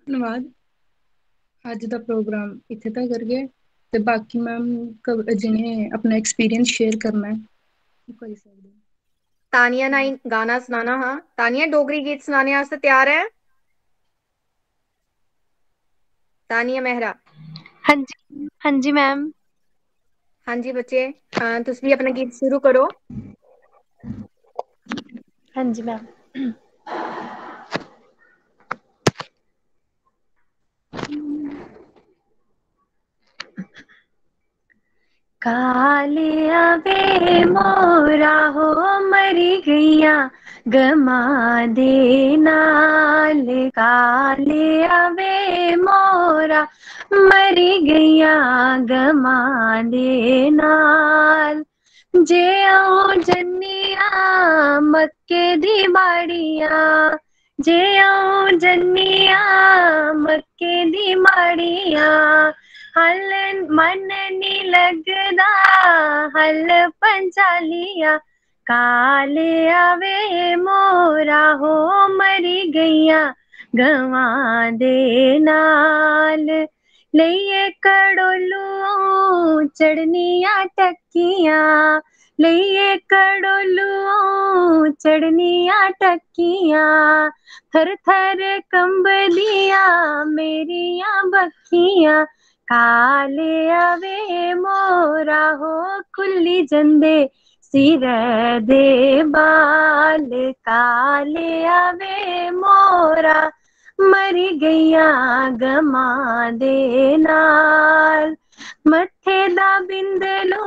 धन्नवाद। अज्ज दा प्रोग्राम इत्थै तगर गै, ते बाकी मैम जि'नें अपना एक्सपीरियंस शेयर करना ऐ, ओह् करी सकदे। तानिया नाई गाना सनाना हा। तानिया, डोगरी गीत सनाने आस्तै त्यार ऐ? तानिया मेहरा। हां जी, हां जी मैम। हां जी बच्चे, हां, तुस भी अपना गीत शुरू करो। हां जी मैम। कालिया वे मोरा हो मरी गईया गमा दे नाल। कालिया वे मोरा मरी गईया गमा दे नाल। जे अऊं जन्निया मक्के दी बाड़िया, जे अऊं जन्निया मक्के दी माड़िया, हल मन नी लगदा हल पंचालिया। काले आवे मोरा हो मरी गईया गवां दे नाल। लेइये कड़ोलू चढ़निया टक्कियां, लेइयै घड़ोलूओं चढ़नियां टक्कियां, थर थर कंबदियां मेरियां बक्खियां। काले आवे मोरा हो, खुल्ली जंदे सिरै दे बाल। काले आवे मोरा, मरी गईयां गमां दे नाल। मत्थे दा बिंदलो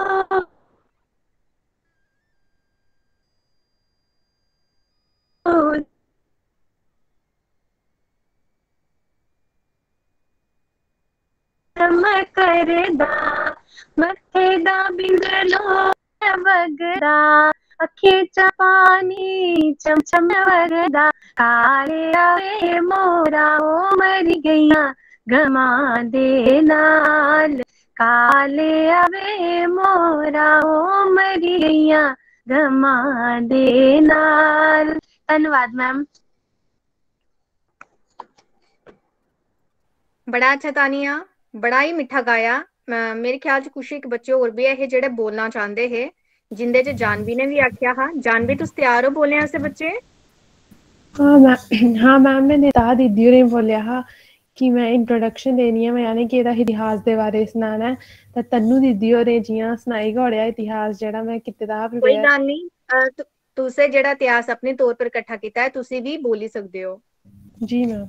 चमक करदा, मत्थे दा बिंदलो वगदा, अक्खें चा पानी चम चम वगदा। काले आवे मोरा, ओ मरी गईयां गमां दे नाल। काले आवे मोरा, ओ मरी गईयां गमां दे नाल। धन्नवाद मैम। बड़ा अच्छा तानिया, बड़ा ही मिट्ठा गाया। अ, मेरे ख्याल च कुछ इक बच्चे होर बी ऐ हे जेह्ड़े बोलना चांह्दे हे, जिंदे च जानवी ने बी आखेआ हा। जानवी, तुस त्यार ओ बोलने आस्तै बच्चे? हाँ मैम, हाँ मैम, में निता दीदी होरें बोलेआ हा कि में इंट्रोडक्शन देनी ऐ, में यानी कि एह्दा इतिहास दे बारे च सनाना ऐ। ते तन्नू दीदी होरें जि'यां सनाई गै ओड़ेआ इतिहास जेह्ड़ा में कीते दा हा कोई prepare। गल्ल निं, अ, तु-, तुसें जेह्ड़ा इतिहास अपने तौर पर कट्ठा कीता ऐ, तुसी बी बोली सकदे ओ। जी मैम।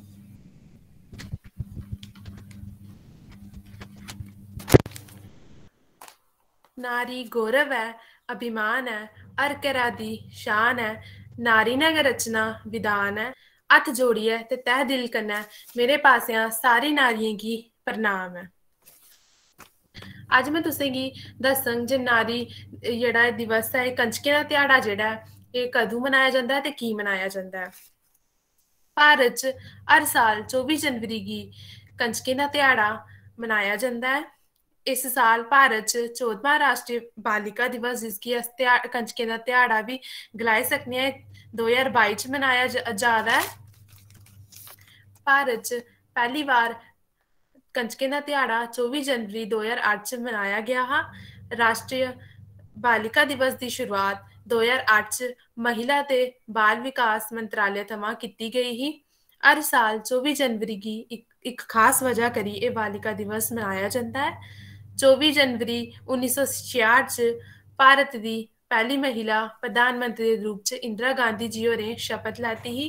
नारी गौरव ऐ, अभिमान ऐ, हर घरा दी शान ऐ। नारी ने गै रचना विधान ऐ। हत्थ जोड़ियै ते तह दिल कन्नै मेरे पासेआ सारी नारियें गी प्रणाम ऐ। अज्ज में तुसेंगी दस्सङ जे नारी जेह्ड़ा एह् दिवस ऐ, एह् कंजकें दा ध्याड़ा जेह्ड़ा ऐ, एह् कदूं मनाया जंदा ऐ ते की मनाया जंदा ऐ। भारत च हर साल चौबी जनवरी गी कंजकें दा ध्याड़ा मनाया जंदा ऐ। इस साल भारत च चौदमां राश्ट्री बालिका दिवस, जिसगी अस ध्या-, कंजकें दा ध्याड़ा बी गलाई सकने आं, दो ज्हार बाई च मनाया ज-, जा दा ऐ। भारत च पैह्ली बार कंजकें दा ध्याड़ा चौबी जनवरी दो ज्हार अट्ठ च मनाया गेआ हा। राश्ट्री बालिका दिवस दी शुरुआत दो ज्हार अट्ठ च महिला ते बाल विकास मंत्रालय थमां कीती गेई ही। हर साल चौबी जनवरी गी इक, इक खास वजह करी एह् बालिका दिवस मनाया जंदा ऐ। चौबी जनवरी उन्नी सौ छियाठ च भारत दी पैह्ली महिला प्रधानमंत्री दे रूप च इंदिरा गांधी जी होरें शपथ लैती ही।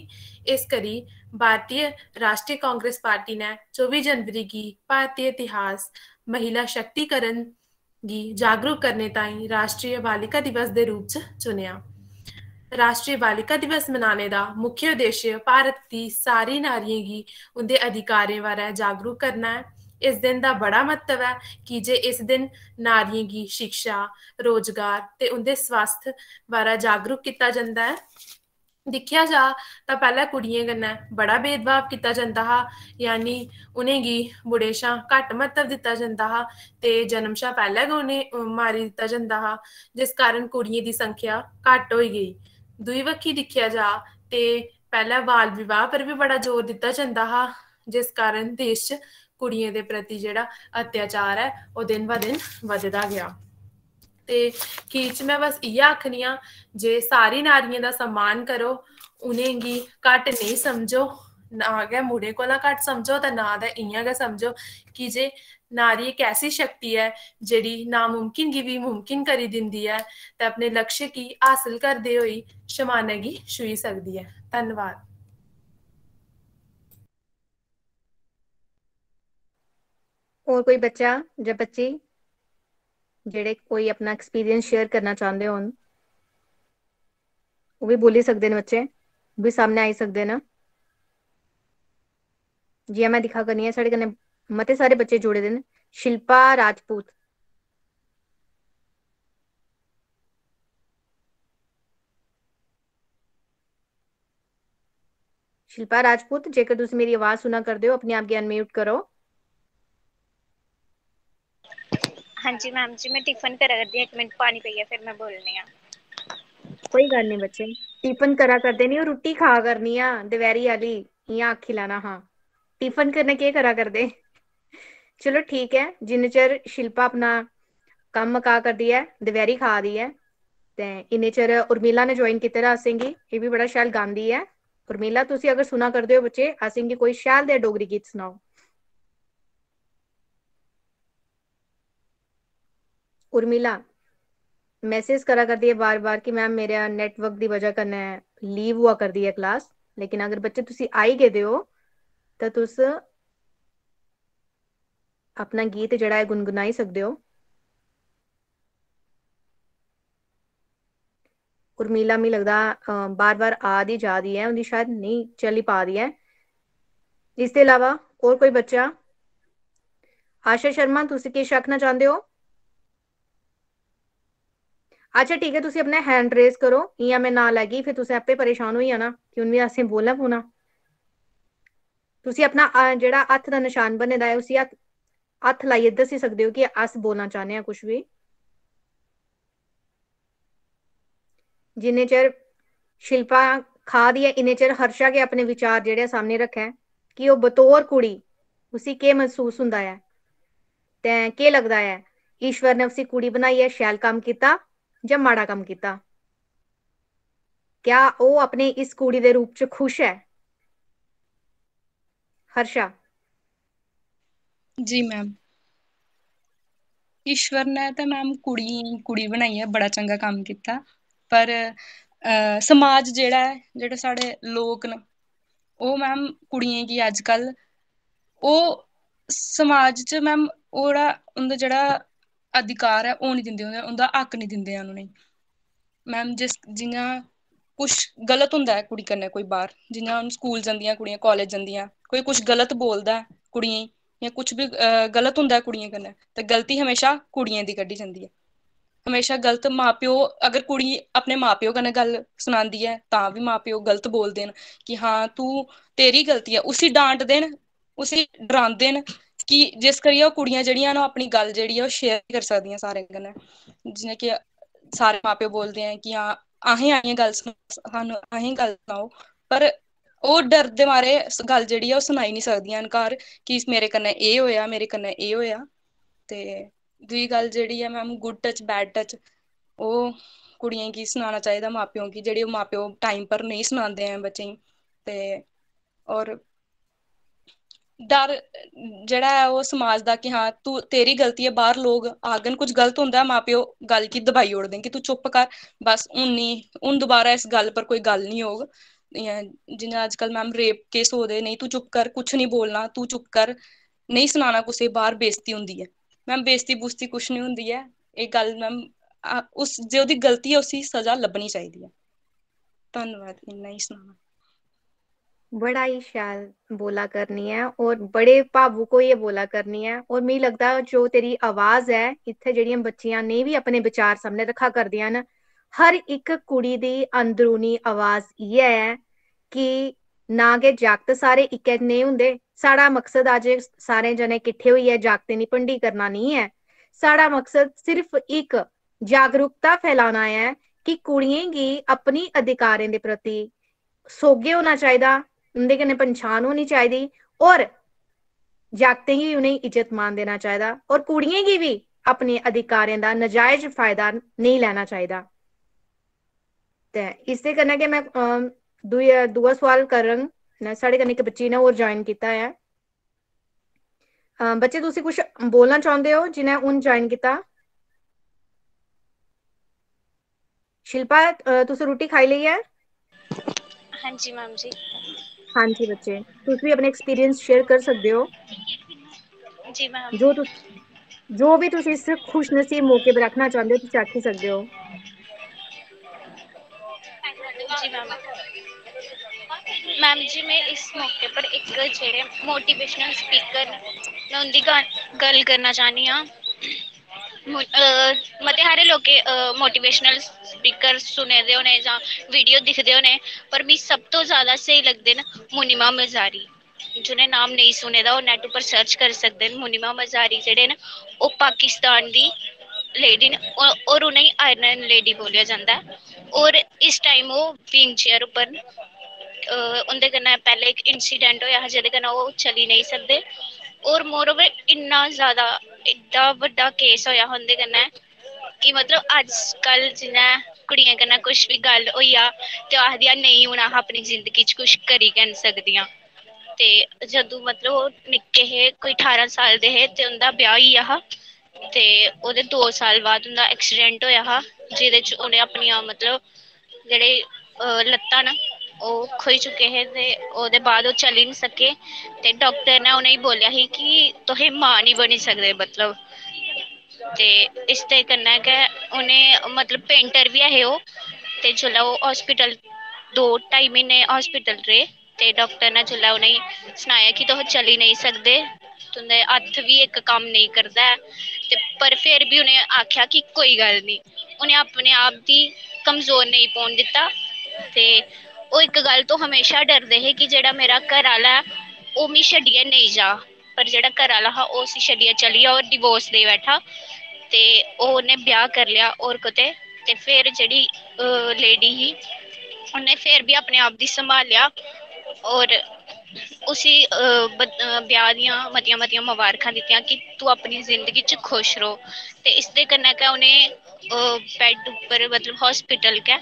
इस करी भारतीय राश्ट्री कांग्रेस पार्टी ने चौबी जनवरी गी भारतीय इतिहास महिला शक्तिकरण गी जागरूक करने ताईं राश्ट्री बालिका दिवस दे रूप च चुनेआ। राश्ट्री बालिका दिवस मनाने दा मुख्य उद्देश्य भारत दी सारी नारियें गी उं'दे अधिकारें बारै जागरूक करना ऐ। इस दिन दा बड़ा म्हत्तव ऐ, की जे इस दिन नारियें गी शिक्षा, रोजगार ते उं'दे स्वास्थ बारै जागरूक कीता जंदा ऐ। दिक्खेआ जा तां पैह्लें कुड़ियें कन्नै बड़ा भेदभाव कीता जंदा हा, यानी उ'नेंगी मुड़ें शा घट्ट म्हत्तव दित्ता जंदा हा ते जन्म शा पैह्लें गै उ'नें मारी दित्ता जंदा हा, जिस कारण कुड़ियें दी संख्या घट्ट होई गेई। दूई बक्खी दिक्खेआ जा ते पैह्लें बाल विवाह पर बी बड़ा जोर दित्ता जंदा हा, जिस कारण देश च कुड़ियें दे प्रति जेह्ड़ा अत्याचार ऐ, ओह् दिन ब दिन बधदा गेआ। ते खीर च में बस इ'यै आखनी आं जे सारी नारियें दा सम्मान करो, उ'नेंगी घट्ट नेईं समझो, ना गै मुड़ें कोला घट्ट समझो ते ना ते इ'यां गै समझो, की जे नारी इक ऐसी शक्ति ऐ जेह्ड़ी नामुमकिन गी बी मुमकिन करी दिंदी ऐ ते अपने लक्ष्य गी हासल करदे होई शमानै गी छूही सकदी ऐ। धन्नवाद। होर कोई बच्चा जां बच्ची जेह्ड़े कोई अपना एक्सपीरियंस शेयर करना चांह्दे होन, ओह् बी बोली सकदे न बच्चे, ओह् बी सामनै आई सकदे न। जि'यां में दिक्खा करनी आं, साढ़े कन्नै मते सारे बच्चे जुड़े दे न। शिल्पा राजपूत। शिल्पा राजपूत, जेकर तुस मेरी आवाज सुना करदे ओ, अपने आप गी अनम्यूट करो। हां जी मैम जी, में टिफन करा करदी आं, इक मिनट पानी पीयै फिर में बोलनी आं। कोई गल्ल निं बच्चे, टिफन करा करदे निं, ओह् रुट्टी खा करनी आं दपैह्री आह्ली, इ'यां आखी लैना हा। टिफन कन्नै केह् करा करदे? चलो ठीक ऐ, जिन्ने चिर शिल्पा अपना कम्म मका करदी ऐ, दपैह्री खा दी ऐ, ते इन्ने चिर उर्मिला ने ज्वाइन कीते दा असेंगी, एह् बी बड़ा शैल गांदी ऐ। उर्मिला, तुसी अगर सुना करदे ओ बच्चे, असेंगी कोई शैल दे डोगरी गीत सनाओ। उर्मिला मैसेज करा करदी ऐ बार बार कि मैम, मेरे नेटवर्क दी वजह कन्नै लीव हुआ करदी ऐ क्लास, लेकिन अगर बच्चे तुसी आई गेदे ओ तां तुस अपना गीत जेह्ड़ा ऐ गुनगुनाई सकदे ओ। उर्मिला, मी लगदा, अ, बार-बार आ दी जा दी ऐ, उं'दी शायद नेईं चली पा दी ऐ। इसदे अलावा होर कोई बच्चा? आशा शर्मा, तुस किश आखना चांह्दे ओ? अच्छा, ठीक ऐ, तुसी अपना हैंड रेज करो, इ'यां में नांऽ लैगी, फिर तुसें आपे परेशान होई जाना कि हून बी असें बोलना पौना। तुसी अपना, अ, जेह्ड़ा हत्थ दा नशान बने दा ऐ, उसी हत्थ, हत्थ लाइयै दस्सी सकदे ओ कि अस बोलना चाह्न्ने आं कुछ बी। जिन्ने चिर शिल्पा खा दी ऐ, इन्ने चिर हर्षा गै अपने विचार जेह्ड़े सामने रक्खै कि ओह् बतौर कुड़ी उसी केह् मसूस होंदा ऐ ते केह् लगदा ऐ, ईश्वर ने उसी कुड़ी बनाइयै शैल कम्म कीता जां माड़ा कम्म कीता? क्या ओह् अपने इस कुड़ी दे रूप च खुश ऐ? हर्षा। जी मैम, ईश्वर ने ते मैम कुड़ियें गी कुड़ी बनाइयै बड़ा चंगा कम्म कीता, पर अ, समाज जेह्ड़ा ऐ, जेह्ड़े साढ़े लोक न, ओह् मैम कुड़ियें गी अजकल ओह् समाज च मैम ओह्ड़ा उं'दा जेह्ड़ा अधिकार ऐ ओह् निं दिंदे, उं'दा हक निं दिंदे हैन उ'नेंगी। मैम जिस जि'यां कुछ गलत होंदा ऐ कुड़ी कन्नै कोई बाहर, जि'यां हून स्कूल जंदियां कुड़ियां, कालेज जंदियां, कोई कुछ गलत बोलदा ऐ कुड़ियें गी जां कुछ बी अ, गलत होंदा ऐ कुड़ियें कन्नै, ते गलती हमेशा कुड़ियें दी कड्ढी जंदी ऐ। हमेशा गलत मां प्यो, अगर कुड़ी अपने मां प्यो कन्नै गल्ल सनांदी ऐ तां बी मां प्यो गलत बोलदे न कि हां तू, तेरी गलती ऐ, उसी डांटदे न, उसी डरांदे न कि जिस करियै ओह् कुड़ियां जेह्ड़ियां न ओह् अपनी गल्ल जेह्ड़ी ऐ ओह् शेयर करी सकदियां सारें कन्नै। जि'यां कि सारे मां प्यो बोलदे ऐ कि हां असें आइयै गल्ल सनाओ, सानूं असें गल्ल सनाओ, पर ओह् डरदे मारे गल्ल जेह्ड़ी ऐ ओह् सनाई निं सकदियां न घर कि मेरे कन्नै एह् होएआ, मेरे कन्नै एह् होएआ। ते दूई गल्ल जेह्ड़ी ऐ ma'am, good touch bed touch, ओह् कुड़ियें गी सनाना चाहिदा मां प्यो गी, जेह्ड़े मां प्यो टाइम पर नेईं सनांदे हैन बच्चें गी। ते होर डर जेह्ड़ा ऐ ओह् समाज दा कि हां तू, तेरी गलती ऐ, बाह्र लोक आखङन कुछ गलत होंदा ऐ, मां प्यो गल्ल गी दबाई ओड़दे कि तू चुप्प कर, बस हून निं, हून दोबारा इस गल्ल पर कोई गल्ल निं होग। इ'यां जि'यां अजकल मैम रेप केस होआ दे, नेईं तू चुप्प कर, कुछ निं बोलना, तू चुप्प कर, नेईं सनाना कुसै गी, बाह्र बेइज्जती होंदी ऐ। मैम बेइज्जती बुस्ती कुछ निं होंदी ऐ, एह् गल्ल मैम उस जेह्दी गलती ऐ उसी सजा लब्भनी चाहिदी ऐ। धन्नवाद, इन्ना ही सनाना। बड़ा ही शैल बोला करनी ऐ और बड़े भावुक होइयै बोला करनी ऐ और मिगी लगदा जो तेरी आवाज ऐ इत्थै जेह्ड़ियां बच्चियां नेईं बी अपने विचार सामने रक्खा करदियां न, हर इक कुड़ी दी अंदरूनी आवाज इ'यै ऐ कि ना गै जागत सारे इक्कै नेह् होंदे। साढ़ा मकसद अज्ज सारे जने किट्ठे होइयै जागतें दी भंडी करना नेईं ऐ। साढ़ा मकसद सिर्फ इक जागरूकता फैलाना ऐ कि कुड़ियें गी अपनी अधिकारें दे प्रति सोह्गे होना चाहिदा, उं'दे कन्नै पंछान होनी चाहिदी और जागतें गी उ'नेंगी इज्जत मान देना चाहिदा और कुड़ियें गी बी अपने अधिकारें दा नजायज फायदा नेईं लैना चाहिदा। ते इसदे कन्नै गै में, अम, दूआ, दूआ सोआल करङ। न, साढ़े कन्नै इक बच्ची ने होर ज्वाइन कीता ऐ। अ, बच्चे, तुसी कुछ बोलना चांह्दे ओ जि'नें हून ज्वाइन कीता? शिल्पा, अ, तुस रुट्टी खाई लेई ऐ? हाँ जी मैम जी। हाँ जी बच्चे, तुस भी अपने एक्सपीरियंस शेयर कर सकदे ओ। जी मैम। जो तुस, जो भी तुस इस खुशनसीब मौके पर आखना चांह्दे ओ, तुस आखी सकदे ओ। जी मैम। मैम जी, में इस मौके पर इक जेह्ड़े मोटिवेशनल स्पीकर न, में उं'दी गा-, गल्ल करना चाह्न्नी आं। मो-, अ, मते हारे लोकें, अ, मोटिवेशनल स्पीकर सुने दे होने जां वीडियो दिखदे होने, पर मिगी सब तो जैदा स्हेई लगदे न मुनिमा मजारी। जि'नें नाम नेईं सुने दा, ओह् नैट उप्पर सर्च करी सकदे न। मुनिमा मजारी जेह्ड़े न, ओह् पाकिस्तान दी लेडी न, और, और उ'नेंगी आयरन लेडी बोलेआ जंदा ऐ। और इस टाइम ओह् व्हील चेयर उप्पर न। अ, उं'दे कन्नै पैह्लें इक इंसिडेंट होएआ हा, जेह्दे कन्नै ओह् चली नेईं सकदे। और मोरओवर, इन्ना जैदा, इन्ना बड्डा केस होएआ हा उं'दे कन्नै कि, मतलब, अजकल जि'यां कुड़ियें कन्नै कुछ बी गल्ल होई जा ते ओह् आखदियां, "नेईं, हून अस अपनी जिंदगी च कुछ करी गै निं सकदियां।" ते जदूं, मतलब, ओह् निक्के हे, कोई ठारां साल दे हे, ते उं'दा ब्याह् होई गेआ हा। ते ओह्दे दो साल बाद उं'दा accident होएआ हा, जेह्दे च उ'नें अपनियां, मतलब, जेह्ड़े, अ, लत्तां न, ओह् खोई चुके हे। ते ओह्दे बाद ओह् चली निं सके। ते डाक्टर ने उ'नेंगी बोलेआ ही कि तुस मां निं बनी सकदे, मतलब। ते इसदे कन्नै गै उ'नें, मतलब, पेंटर बी ऐ हे ओह्। ते जिसलै ओह् हॉस्पिटल, दो ढाई म्हीने हॉस्पिटल रेह्, ते डाक्टर ने जिसलै उ'नेंगी सनाया कि तुस चली नेईं सकदे, तुं'दे हत्थ बी इक कम्म नेईं करदा ऐ, ते पर फिर बी उ'नें आखेआ कि कोई गल्ल निं। उ'नें अपने आप गी कमजोर नेईं पौन दित्ता। ते ओह् इक गल्ल तो हमेशा डरदे हे कि जेह्ड़ा मेरा घर आह्ला ऐ, ओह् मिगी छड्डियै नेईं जा। पर जेह्ड़ा घर आह्ला हा, ओह् उसी छड्डियै चली गेआ और divorce देई बैठा। ते ओह्, उ'न्नै ब्याह् करी लेआ होर कुतै। ते फिर जेह्ड़ी, अ, lady ही, उ'न्नै फिर बी अपने आप गी संभालेआ और उसी, अ, ब-, अ, ब्याह् दियां मतियां-मतियां मबारखां दित्तियां कि तूं अपनी जिंदगी च खुश रौह्। ते इसदे कन्नै गै उ'नें, अ, bed उप्पर, मतलब, hospital गै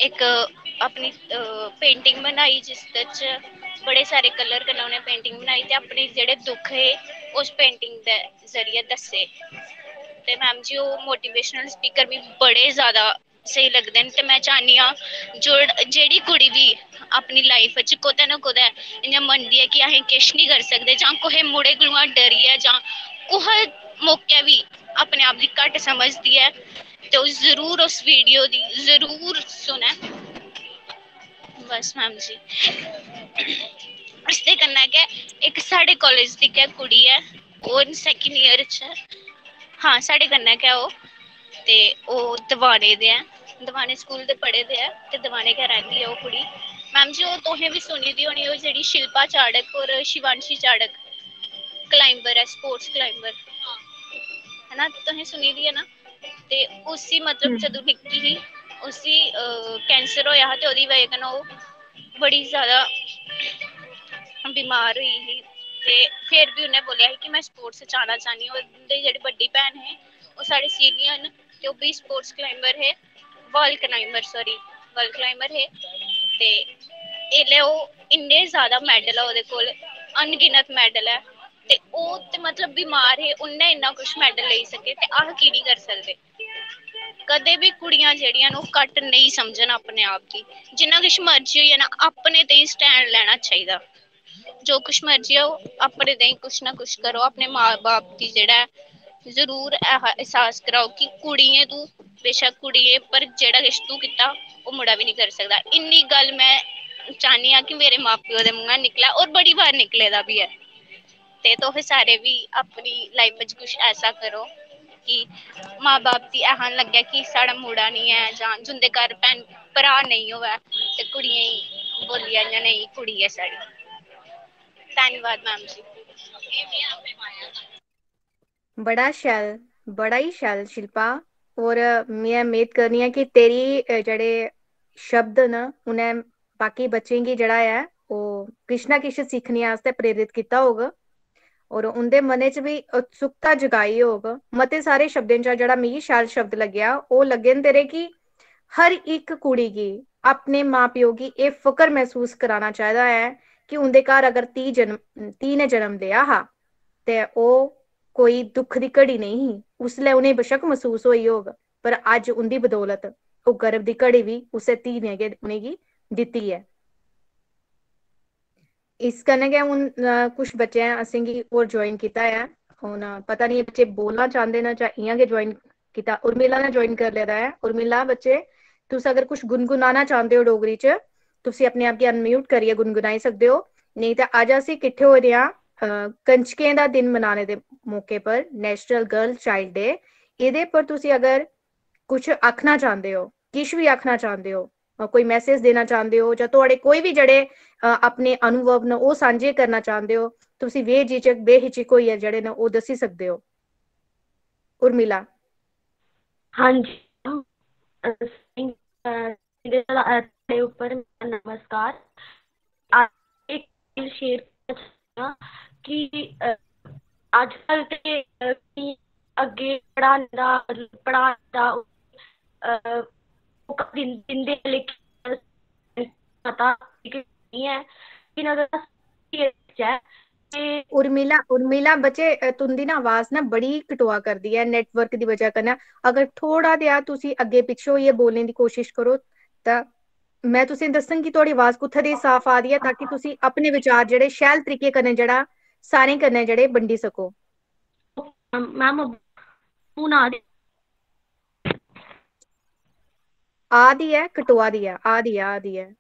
इक अपनी, अ, painting बनाई, जिसदे च बड़े सारे colour कन्नै उ'नें painting बनाई ते अपने जेह्ड़े दुख हे, उस painting दे जरिए दस्से। ते मैम जी, ओह् motivational speaker मिगी बड़े ज्यादा स्हेई लगदे न। ते में चाह्न्नी आं, जो, जेह्ड़ी कुड़ी बी अपनी life च कुतै ना कुतै इ'यां मनदी ऐ कि असें किश निं करी सकदे, जां कुसै मुड़े कोला डरियै, जां कुसै मौकै बी अपने आप गी घट्ट समझदी ऐ, ते ओह् जरूर उस video दी जरूर सुनै। बस मैम जी, इसदे कन्नै गै इक साढ़े college दी गै कुड़ी ऐ, ओह् second year च ऐ। हां, साढ़े कन्नै गै ओह्, ते ओह् दवाने दे ऐ, दवाने स्कूल दे पढ़े दे ऐ, ते दवाने गै रैंह्दी ऐ ओह् कुड़ी। मैम जी, ओह् तुसें बी सुनी दी होनी, ओह् जेह्ड़ी शिल्पा चाड़क और शिवांशी चाड़क, climber ऐ, sports climber, है ना? तुसें सुनी दी ऐ ना? ते उसी, मतलब, हम्म। जदूं निक्की ही, उसी, अ, cancer होया हा, ते ओह्दी बजह कन्नै ओह् बड़ी ज्यादा बमार होई ही। ते फिर भी उन्नै बोलेआ हा कि में sports च आना चाह्न्नी आं। उं'दे जेह्ड़े बड्डी भैन हे, ओह् साढ़े senior न, ते ओह् बी sports climber हे, wall climber, sorry, wall climber हे। ते एल्लै ओह् इन्ने ज्यादा medal ऐ ओह्दे कोल, अनगिनत medal ऐ। ते ओह् ते, मतलब, बमार हे, उन्नै इन्ना कुछ medal लेई सके, ते अस की निं करी सकदे? कदें बी कुड़ियां जेह्ड़ियां न, ओह् घट्ट नेईं समझन अपने आप गी। जिन्ना किश मर्जी होई जाना, अपने ताईं stand लैना चाहिदा। जो कुछ मर्जी हो, अपने ताईं कुछ ना कुछ करो, अपने मां बाप गी जेह्ड़ा ऐ, जरूर एह्-, एहसास कराओ कि कुड़ियें तू, बेशक कुड़ियें पर जेह्ड़ा किश तू कीता, ओह् मुड़ा बी निं करी सकदा। इन्नी गल्ल में चाह्न्नी आं कि मेरे मां प्यो दे मुंहा निकलै, और बड़ी बार निकले दा बी ऐ। ते तुस सारे बी अपनी life च कुछ ऐसा करो कि मां बाप गी ऐसा लग्गै कि साढ़ा मुड़ा निं ऐ, जां जिं'दे घर भैन भ्राऽ नेईं होऐ, ते कुड़ियें गी बोलियै इ'यां, "नेईं, कुड़ी ऐ साढ़ी।" धन्नवाद मैम जी। बड़ा शैल, बड़ा ही शैल शिल्पा। और में मेद करनी आं कि तेरी, अ, जेह्ड़े शब्द न, उ'नें बाकी बच्चें गी जेह्ड़ा ऐ, ओह् किश ना किश सिक्खने आस्तै प्रेरित कीता होग। और उं'दे मनै च बी उत्सुकता जगाई होग। मते सारे शब्दें चा जेह्ड़ा मिगी शैल शब्द लग्गेआ, ओह् लग्गे न तेरे कि हर इक कुड़ी गी अपने मां प्यो गी एह् फकर मसूस कराना चाहिदा ऐ कि उं'दे घर अगर धी जन्म, धी ने जन्म लेआ हा, ते ओह् कोई दुख दी घड़ी नेईं ही। उसलै उ'नेंगी बशक्क मसूस होई होग, पर अज्ज उं'दी बदौलत ओह् गर्व दी घड़ी बी उस्सै धी ने गै उ'नेंगी दित्ती ऐ। इस कन्नै गै हून, अ, कुछ बच्चें असेंगी होर join कीता ऐ। हून पता निं बच्चे बोलना चांह्दे न जां इ'यां गै join कीता। उर्मिला ने join करी लेदा ऐ। उर्मिला, बच्चे, तुस अगर कुछ गुनगुनाना चांह्दे ओ डोगरी च, तुसी अपने आप गी unmute करियै गुनगुनाई सकदे ओ। नेईं ते अज्ज अस किट्ठे होए दे आं, अ, कंजकें दा दिन मनाने दे मौके पर, National Girl Child Day। एह्दे पर तुसी अगर कुछ आखना चांह्दे ओ, किश बी आखना चांह्दे ओ, अ, कोई message देना चांह्दे ओ, जां थुआढ़े कोई बी जेह्ड़े, अ, अपने अनुभव न, ओह् सांझे करना चांह्दे ओ, तुसी बेझिझक, बेहिचक होइयै जेह्ड़े न, ओह् दस्सी सकदे ओ। उर्मिला। हां जी, अ, अ, दे उप्पर नमस्कार। अस इक गल्ल share करना चाह्न्नी आं कि, अ, अजकल ते, अ, कि अग्गें पढ़ाने दा, मतलब, पढ़ाने दा, अ, मौका दिन-, दिंदे, लेकिन पता कि नहीं है, लेकिन अगर अस ये सोचै ते उर्मिला, उर्मिला बच्चे, अ, तुंदी ना आवाज ना बड़ी कटोआ करदी ऐ नेटवर्क दी वजह कन्नै। अगर थोड़ा देआ तुसी अग्गे पिच्छे होइयै बोलने दी कोशिश करो, तां मैं तुसें दस्सङ कि थुआड़ी आवाज कुत्थै दी साफ आ दी ऐ, ताकि तुसी अपने विचार जेह्ड़े शैल तरीके कन्नै जेह्ड़ा सारें कन्नै जेह्ड़े बंडी सको। मैम, हून आ दी? आ दी ऐ, कटोआ दी ऐ, आ दी ऐ, आ दी ऐ।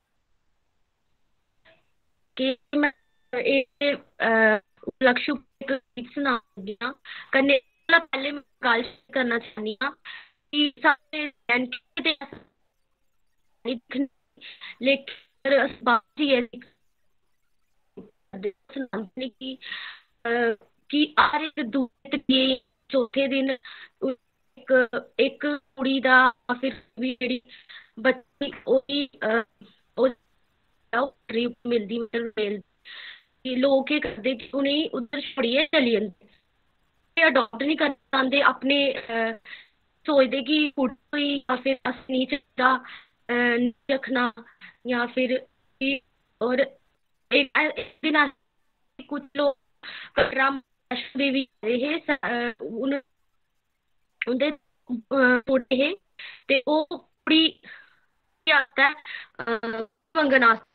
कि मैं एह्, अ, उपलक्ष्य उप्पर इक गीत सनान लगी आं। कन्नै कोला पैह्लें मैं गल्ल करना चाह्न्नी आं कि साढ़े J and K ते अस दिक्खने, लेकिन अस बाह्र जाइयै दिक्खने, सनांदे न कि, अ, कि हर इक दूए त्रिये चौथे दिन इक, इक कुड़ी दा, फिर बी जेह्ड़ी बच्ची, ओह्दी, अ, ओह्, ओह् ट्रिप मिलदी, मतलब, मिलदी। कि लोक केह् करदे कि उ'नेंगी उद्धर छोड़ियै चली जंदे, ते अडाप्ट नहीं करना चांह्दे अपने, अ, सोचदे कि कुड़ी होई जां फिर अस नहीं चाहिदा, अ, नहीं रक्खना, जां फिर कि, और इक, इक दिन अस कुछ लोक कटरा वैष्णो देवी आए हे, स-, अ, उन-, उं'दे, अ, छोटे हे, ते ओह् कुड़ी केह् आखदा ऐ, अ, मंगन आस्तै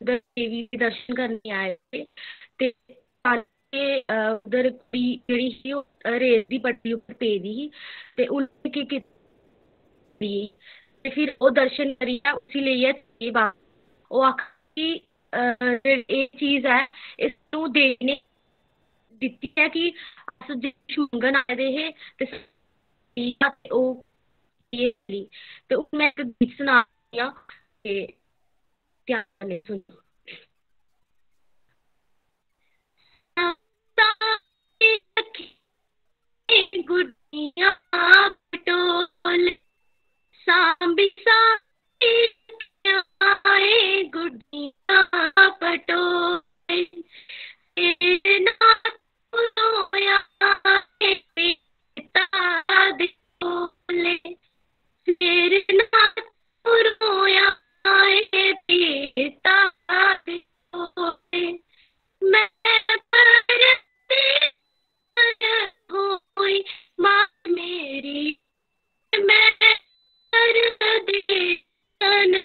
उद्धर देवी दे दर्शन करने आए हे, ते ते, अ, उद्धर कुड़ी जेह्ड़ी ही, ओह् रेत दी पट्टी उप्पर पेदी ही, ते उ'नें केह् कीता, ते फिर ओह् दर्शन करियै उसी लेइयै चली बापस। ओह् आखा कि, अ, जेह्ड़ी एह् चीज ऐ, इस तू देने दित्ती ऐ कि अस जिस मंगन आए दे हे, ते ठीक आ, ते ओह्, ते हून मैं इक गीत सना दी आं, ते ध्यान कन्नै सुनो। गुड्डियां पटोल, सांबी सांबी रक्खियां गुड्डियां पटोल। तेरे नाल रोया ए पिता दे कोले, तेरे नाल रोया ए पिता दे कोले। मैं परदेसन होई मां मेरी, मैं परदेसन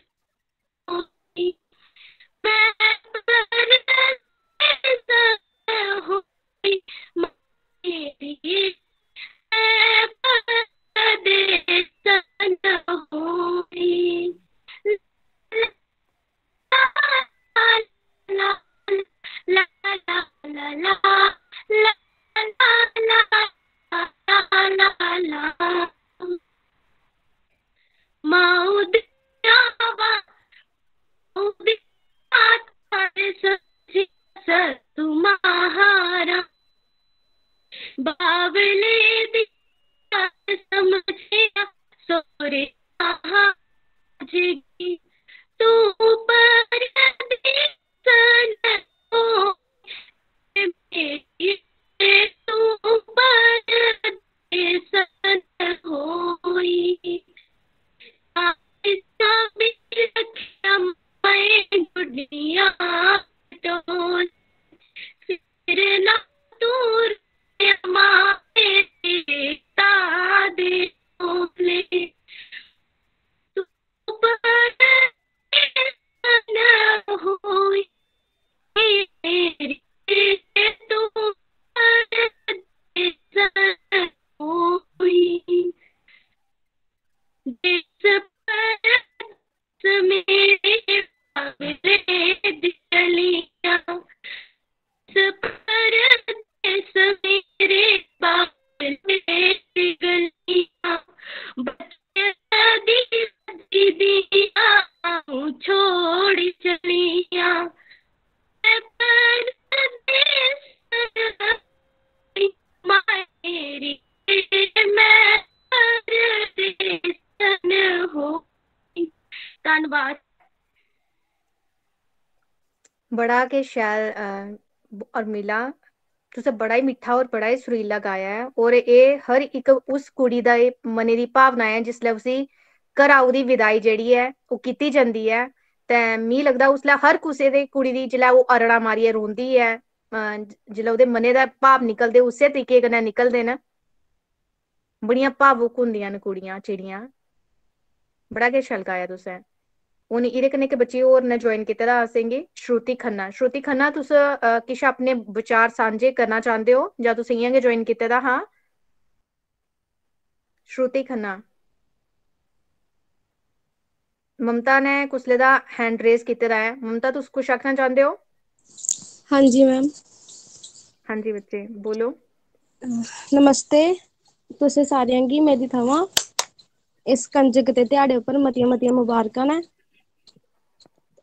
होई, मैं परदेसन होई मां मेरी, मैं परदेसन होई। बावले दी गल्ल समझिया सोरे आहा जी, तू परदेसन हो मेरी, तू परदेसन होई। आइसा भी रखिया मैं गुड्डियां पटोल, फिर ना दूर मारे पिता दे कोले। तू परदेसन होई मेरी, तू परदेसन होई। जिस परदेस मेरे बावले दी गलियां, जिस परदेस मेरे बावले दी गलियां, बच्चे दी शादी दियां छोड़ चलियां। मैं परदेसन होई मां मेरी, मैं परदेसन होई। धन्नवाद। बड़ा गै शैल, अ, उर्मिला, तुसें बड़ा ही मिट्ठा और बड़ा ही सुरीला गाया ऐ। और एह् हर इक उस कुड़ी दा एह् मनै दी भावना ऐ, जिसलै उसी घरा ओह्दी विदाई जेह्ड़ी ऐ, ओह् कीती जंदी ऐ। ते मिगी लगदा, उसलै हर कुसै दे, कुड़ी दी जिसलै ओह् अरड़ा मारियै रोंदी ऐ, अ, जिसलै ओह्दे मनै दा भाव निकलदे, उस्सै तरीके कन्नै निकलदे न। बड़ियां भावुक होंदियां न कुड़ियां जेह्ड़ियां। बड़ा गै शैल गाया तुसें। हून एह्दे कन्नै इक बच्ची होर ने ज्वाइन कीते दा असेंगी, श्रुति खन्ना। श्रुति खन्ना, तुस, अ, किश अपने विचार सांझे करना चांह्दे ओ जां तुस इ'यां गै ज्वाइन कीते दा हा? श्रुति खन्ना। ममता ने कुसलै दा हैंड रेज कीते दा ऐ। ममता, तुस कुछ आखना चांह्दे ओ? हां जी मैम। हां जी बच्चे, बोलो। नमस्ते, तुसें सारेआं गी मेरी थमां इस कंजक दे ध्याड़े उप्पर मतियां मतियां मुबारकां न।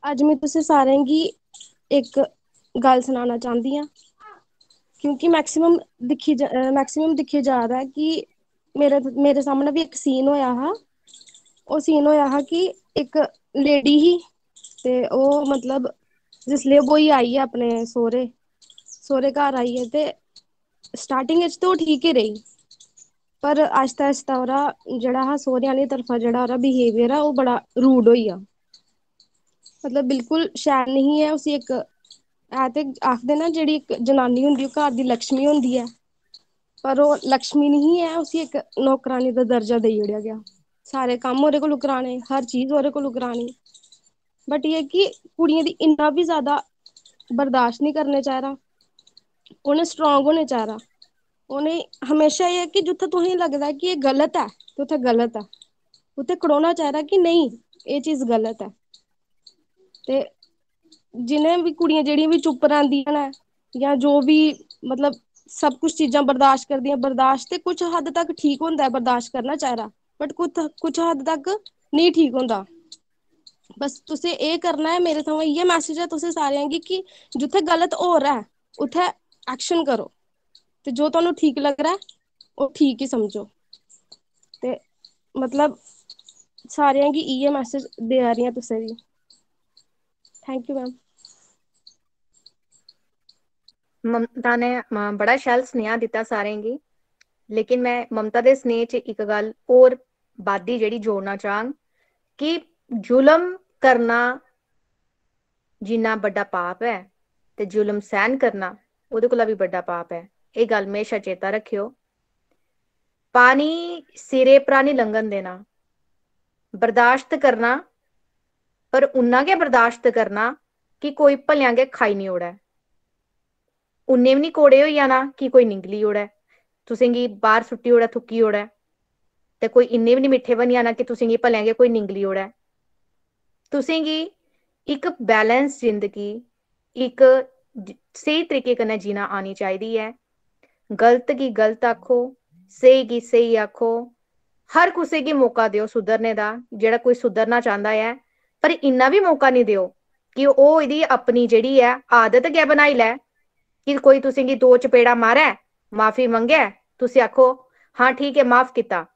अज्ज में तुसें सारें गी इक गल्ल सनाना चांह्दी आं, क्योंकि मैक्सिमम दिक्खी मैक्सिमम दिक्खेआ जा दा ऐ कि मेरे मेरे सामनै बी इक सीन होएआ हा। ओह् सीन होएआ हा कि इक लेडी ही, ते ओह्, मतलब, जिसलै ओह् ब्होई आई ऐ अपने सौह्रे सौह्रे घर आइयै, ते स्टार्टिंग च ते ओह् ठीक गै रेही, पर आस्ता आस्ता ओह्दा जेह्ड़ा हा, सौह्रे आह्ली तरफा जेह्ड़ा ओह्दा बिहेवियर ऐ, ओह् बड़ा रूड होई गेआ। मतलब, बिल्कुल शैल नेईं ऐ। उसी इक, है ते आखदे ना, जेह्ड़ी इक जनानी होंदी, ओह् घर दी लक्ष्मी होंदी ऐ, पर ओह् लक्ष्मी नेईं ऐ। उसी इक नौकरानी दा दर्जा देई ओड़ेआ गेआ। सारे कम्म ओह्दे कोलू कराने, हर चीज ओह्दे कोलू करानी। बट एह् ऐ कि कुड़ियें दी इन्ना बी ज्यादा बर्दाश्त नेईं करना चाहिदा। उ'नें स्ट्रांग होना चाहिदा। उ'नें म्हेशा एह् ऐ कि जित्थै तुसेंगी लगदा ऐ कि एह् गलत ऐ, ते उत्थै गलत ऐ। उत्थै खड़ोना चाहिदा कि नेईं, एह् चीज गलत ऐ। ते जि'नें बी कुड़ियां जेह्ड़ियां बी चुप्प रैंह्दियां न, जां जो बी, मतलब, सब कुछ चीजां बर्दाश्त करदियां, बर्दाश्त ते कुछ हद तक ठीक होंदा ऐ, बर्दाश्त करना चाहिदा, बट कुछ कुछ हद तक नेईं ठीक होंदा। बस तुसें एह् करना ऐ। मेरे थमां इ'यै मैसेज ऐ तुसें सारेआं गी कि जित्थै गलत होआ दा ऐ, उत्थै एक्शन करो, ते जो तुहानू ठीक लगदा ऐ, ओह् ठीक ही समझो। ते, मतलब, सारेआं गी इ'यै मैसेज देआ दी आं तुसें गी। Thank U ma'am. ममता ने, अ, बड़ा शैल सनेहा दित्ता सारें गी, लेकिन में ममता दे सनेह च इक गल्ल होर बाद्धी जेह्ड़ी जोड़ना चाह्ङ कि जुलम करना जिन्ना बड्डा पाप ऐ, ते जुलम सैह्न करना ओह्दे कोला बी बड्डा पाप ऐ। एह् गल्ल म्हेशा चेता रक्खेओ। पानी सिरे परा निं लंघन देना, बर्दाश्त करना, पर उन्ना गै बर्दाश्त करना कि कोई भलेआं गै खाई निं ओड़ै। उन्ने बी निं कौड़े होई जाना कि कोई निंगली ओड़ै, तुसेंगी बाह्र सुट्टी ओड़ै, थुक्की ओड़ै, ते कोई इन्ने बी निं मिट्ठे बनी जाना कि तुसेंगी भलेआं गै कोई निंगली ओड़ै। तुसेंगी इक बैलेंस जिंदगी, इक ज-, स्हेई तरीके कन्नै जीना आनी चाहिदी ऐ। गलत गी गलत आखो, स्हेई गी स्हेई आखो। हर कुसै गी मौका देओ सुधरने दा, जेह्ड़ा कोई सुधरना चांह्दा ऐ, पर इन्ना बी मौका निं देओ कि ओह् एह्दी अपनी जेह्ड़ी ऐ आदत गै बनाई लै कि कोई तुसेंगी दो चपेड़ा मारै, माफी मंगै, तुस आखो, "हां, ठीक ऐ, माफ कीता।"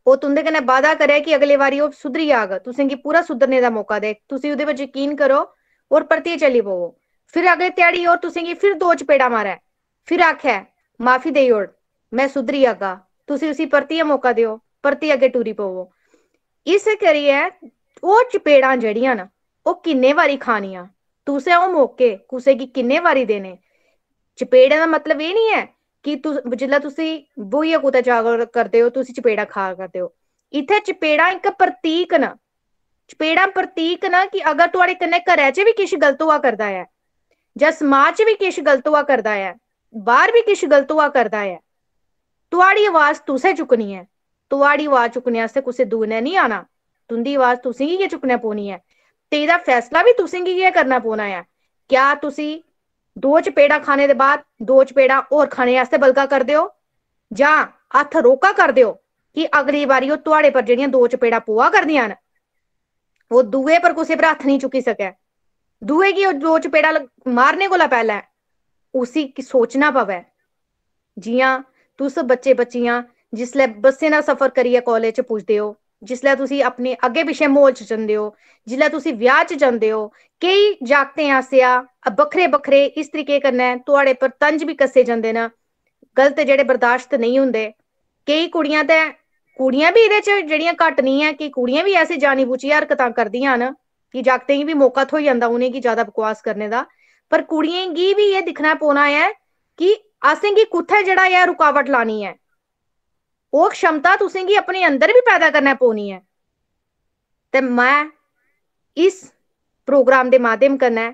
ओह् तुं'दे कन्नै वादा करै कि अगले बारी ओह् सुधरी जाग, तुसेंगी पूरा सुधरने दा मौका देग, तुसी ओह्दे पर यकीन करो और परतियै चली पवो। फिर अगले ध्याड़ी ओह् तुसेंगी फिर दो चपेड़ा मारै, फिर आखै, "माफी देई ओड़, में सुधरी जागा।" तुसी उसी परतियै मौका देओ, परतियै अग्गें टुरी पवो। इस करियै ओह् चपेड़ां जेह्ड़ियां न, ओह् किन्ने बारी खानियां? तुसें ओह् मौके कुसै गी किन्ने बारी देने? चपेड़ें दा मतलब एह् निं ऐ कि तुस, जिसलै तुसी ब्होइयै कुतै जा कर-, करदे ओ, तुसी चपेड़ां खा करदे ओ। इत्थै चपेड़ां इक प्रतीक न। चपेड़ां प्रतीक न कि अगर तुआढ़े कन्नै घरै च बी किश गलत होआ करदा ऐ, जां समाज च बी किश गलत होआ करदा ऐ, बाह्र बी किश गलत होआ करदा ऐ, तुआढ़ी अवाज तुसें चुक्कनी ऐ। तुआढ़ी अवाज चुक्कने आस्तै कुसै दूए ने निं आना। तुं'दी अवाज तुसें गी गै चुक्कना पौनी ऐ। ते एह्दा फैसला बी तुसें गी गै करना पौना ऐ। क्या तुसी दो चपेड़ां खाने दे बाद दो चपेड़ां होर खाने आस्तै बलगा करदे ओ, जां हत्थ रोका करदे ओ कि अगली बारी ओह् तुआढ़े पर जेह्ड़ियां दो चपेड़ां पवा करदियां न, ओह् दूए पर कुसै पर हत्थ निं चुक्की सकै, दूए गी ओह् दो चपेड़ां ल-, मारने कोला पैह्लें उसी कि सोचना पवै। जि'यां तुस बच्चे बच्चियां जिसलै बस्सें दा सफर करियै कालेज च पुजदे ओ, जिसलै तुसी अपने अग्गें पिच्छें म्हौल च जंदे ओ, जिसलै तुसी ब्याह् च जंदे ओ, केई जागतें आसेआ बक्खरे बक्खरे इस तरीके कन्नै तुआढ़े पर तंज बी कस्से जंदे न, गलत जेह्ड़े बर्दाश्त नेईं होंदे। केई कुड़ियां ते कुड़ियां बी एह्दे च जेह्ड़ियां घट्ट निं ऐ कि कुड़ियां बी ऐसी जानी बुझियै हरकतां करदियां न कि जागतें गी बी मौका थ्होई जंदा उ'नेंगी ज्यादा बकवास करने दा, पर कुड़ियें गी बी एह् दिक्खना पौना ऐ कि असेंगी कुत्थै जेह्ड़ा ऐ रुकावट लानी ऐ। ओह् क्षमता तुसेंगी अपने अंदर बी पैदा करना पौनी ऐ। ते में इस प्रोग्राम दे माध्यम कन्नै,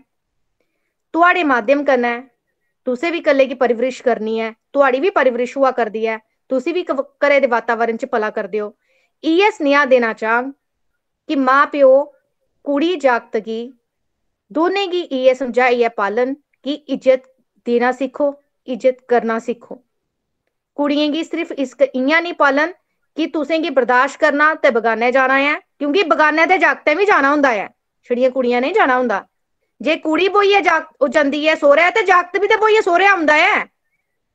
तुआढ़े माध्यम कन्नै, तुसें बी कल्ले गी परवरिश करनी ऐ, तुआढ़ी बी परवरिश होआ करदी ऐ, तुसी बी क-, घरै दे वातावरण च पला करदे ओ। इ'यै सनेहा देना चाह्ङ कि मां प्यो कुड़ी जागत गी, दोनें गी इ'यै समझाइयै पालन कि इज्जत देना सिक्खो, इज्जत करना सिक्खो। कुड़ियें गी सिर्फ इस क-, इ'यां निं पालन कि तुसें गी बर्दाश्त करना ते बगानै जाना ऐ, क्योंकि बगानै ते जागतें बी जाना होंदा ऐ, छड़ियां कुड़ियां नेईं जाना होंदा। जे कुड़ी ब्होइयै जागत, ओह् जंदी ऐ सौह्रै, ते जागत बी ते ब्होइयै सौह्रै औंदा ऐ।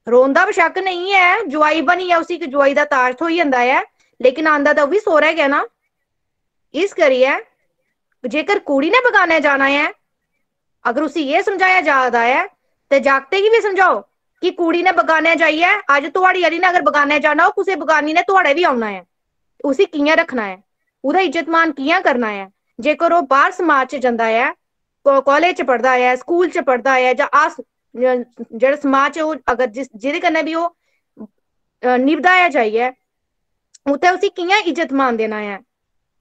रोंदा बशक्क नेईं ऐ, जुआई बनियै उसी इक जुआई दा ताज थ्होई जंदा ऐ, लेकिन आंदा ते ओह् बी सौह्रै गै ना। इस करियै जेकर कुड़ी ने बगानै जाना ऐ, अगर उसी एह् समझाया जा दा ऐ, ते जागतें गी बी समझाओ कि कुड़ी ने बगानै जाइयै, अज्ज थुआढ़ी आह्ली ने अगर बगानै जाना होग, कुसै बगानी ने थुआढ़े बी औना ऐ, उसी कि'यां रक्खना ऐ, ओह्दा इज्जत मान कि'यां करना ऐ। जेकर ओह् बाह्र समाज च जंदा ऐ, का-, कालेज च पढ़दा ऐ, स्कूल च पढ़दा ऐ, जां अस, अ, जेह्ड़ा समाज च ओह् अगर जिस, जेह्दे कन्नै बी ओह्, अ, निभदा ऐ जाइयै, उत्थै उसी कि'यां इज्जत मान देना ऐ,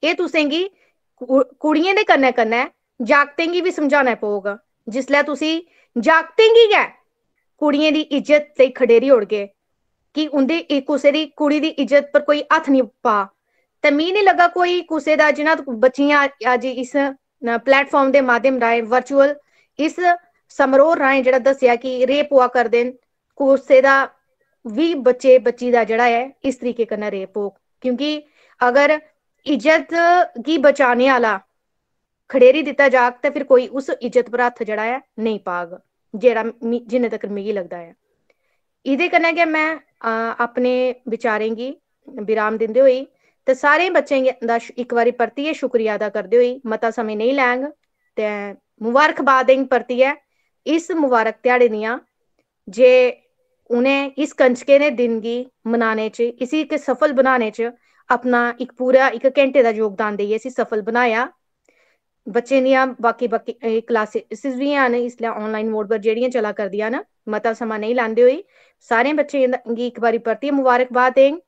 एह् तुसेंगी कु-, कुड़ियें दे कन्नै कन्नै जागतें गी बी समझाना पौग। जिसलै तुसी जागतें गी गै कुड़ियें दी इज्जत लेई खडेरी ओड़गे कि उं'दी इ-, कुसै दी कुड़ी दी इज्जत पर कोई हत्थ निं पा, ते मी निं लग्गा कोई कुसै दा, जि'यां बच्चियां अज्ज इस प्लेटफार्म दे माध्यम राहें, वर्चुअल इस समारोह राहें जेह्ड़ा दस्सेआ कि रेप होआ करदे न, कुसै दा बी बच्चे बच्ची दा जेह्ड़ा ऐ इस तरीके कन्नै रेप होग, क्योंकि अगर इज्जत गी बचाने आह्ला खडेरी दित्ता जाग ते फिर कोई उस इज्जत पर हत्थ जेह्ड़ा ऐ नेईं पाग, जेह्ड़ा मि-, जिन्ने तक मिगी लगदा ऐ। एह्दे कन्नै गै में, अ, अपने विचारें गी विराम दिंदे होई ते सारें बच्चें गी दा शु-, इक बारी परतियै शुक्रिया अदा करदे होई मता समें नेईं लैंग ते मुबारकबाद देंग परतियै इस मुबारक ध्याड़े दियां, जे उ'नें इस कंजकें दे दिन गी मनाने च, इसी इक सफल बनाने च अपना इक पूरा इक घैंटे दा योगदान देइयै इसी सफल बनाया। बच्चें दियां बाकी, बाकी, अ, क्लासेस बी हैन इसलै online mode पर जेह्ड़ियां चला करदियां न, मता समां नेईं लैंदे होई सारें बच्चें दा, गी इक बारी परतियै मुबारकबाद देंग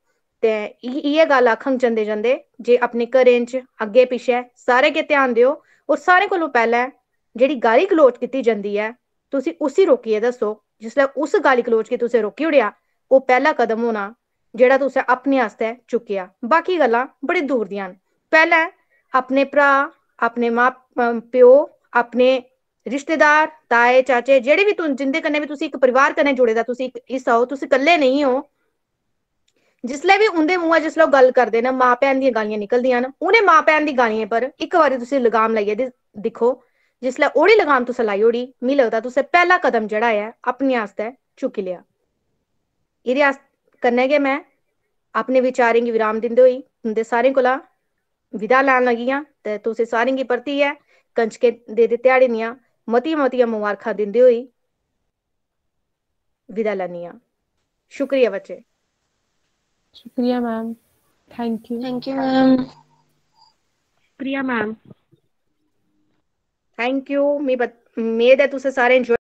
ते इ-, इ'यै गल्ल आखङ जंदे जंदे जे अपने घरें च अग्गें पिच्छें सारे गै ध्यान देओ और सारें कोलू पैह्लें जेह्ड़ी गाली गलोच कीती जंदी ऐ तुसी उसी रोकियै दस्सो। जिसलै उस गाली गलोच गी तुसें रोकी ओड़ेआ, ओह् पैह्ला कदम होना जेह्ड़ा तुसें अपने आस्तै चुक्केआ। बाकी गल्लां बड़े दूर दियां न। पैह्लें अपने भ्राऽ, अपने मां, अ, प्यो, अपने रिश्तेदार, ताए, चाचे, जेह्ड़े बी तुं-, जिंदे कन्नै बी तुसी इक परिवार कन्नै जुड़े दा, तुसी इक हिस्सा ओ, तुसी कल्ले नेईं ओ। जिसलै बी उं'दे मुंहा जिसलै ओह् गल्ल करदे न, मां भैन दियां गालियां निकलदियां न, उ'नें मां भैन दी गालियें पर इक बारी तुसी लगाम लाइयै दि-, दिक्खो। जिसलै ओह्ड़ी लगाम तुसें लाई ओड़ी, मिगी लगदा तुसें पैह्ला कदम जेह्ड़ा ऐ अपने आस्तै चुक्की लेआ। एह्दे आस-, कन्नै गै में अपने विचारें गी विराम दिंदे होई तुं'दे सारें कोला विदा लैन लगी आं ते तुसें सारें गी परतियै कंजकें दे, दे ध्याड़े दियां मतियां मतियां मुबारखां दिंदे होई विदा लैन्नी आं। शुक्रिया बच्चे। शुक्रिया ma'am. Thank you। Thank you ma'am. शुक्रिया मैम। Thank you। मी बत-, मेद ऐ तुसें सारें enjoy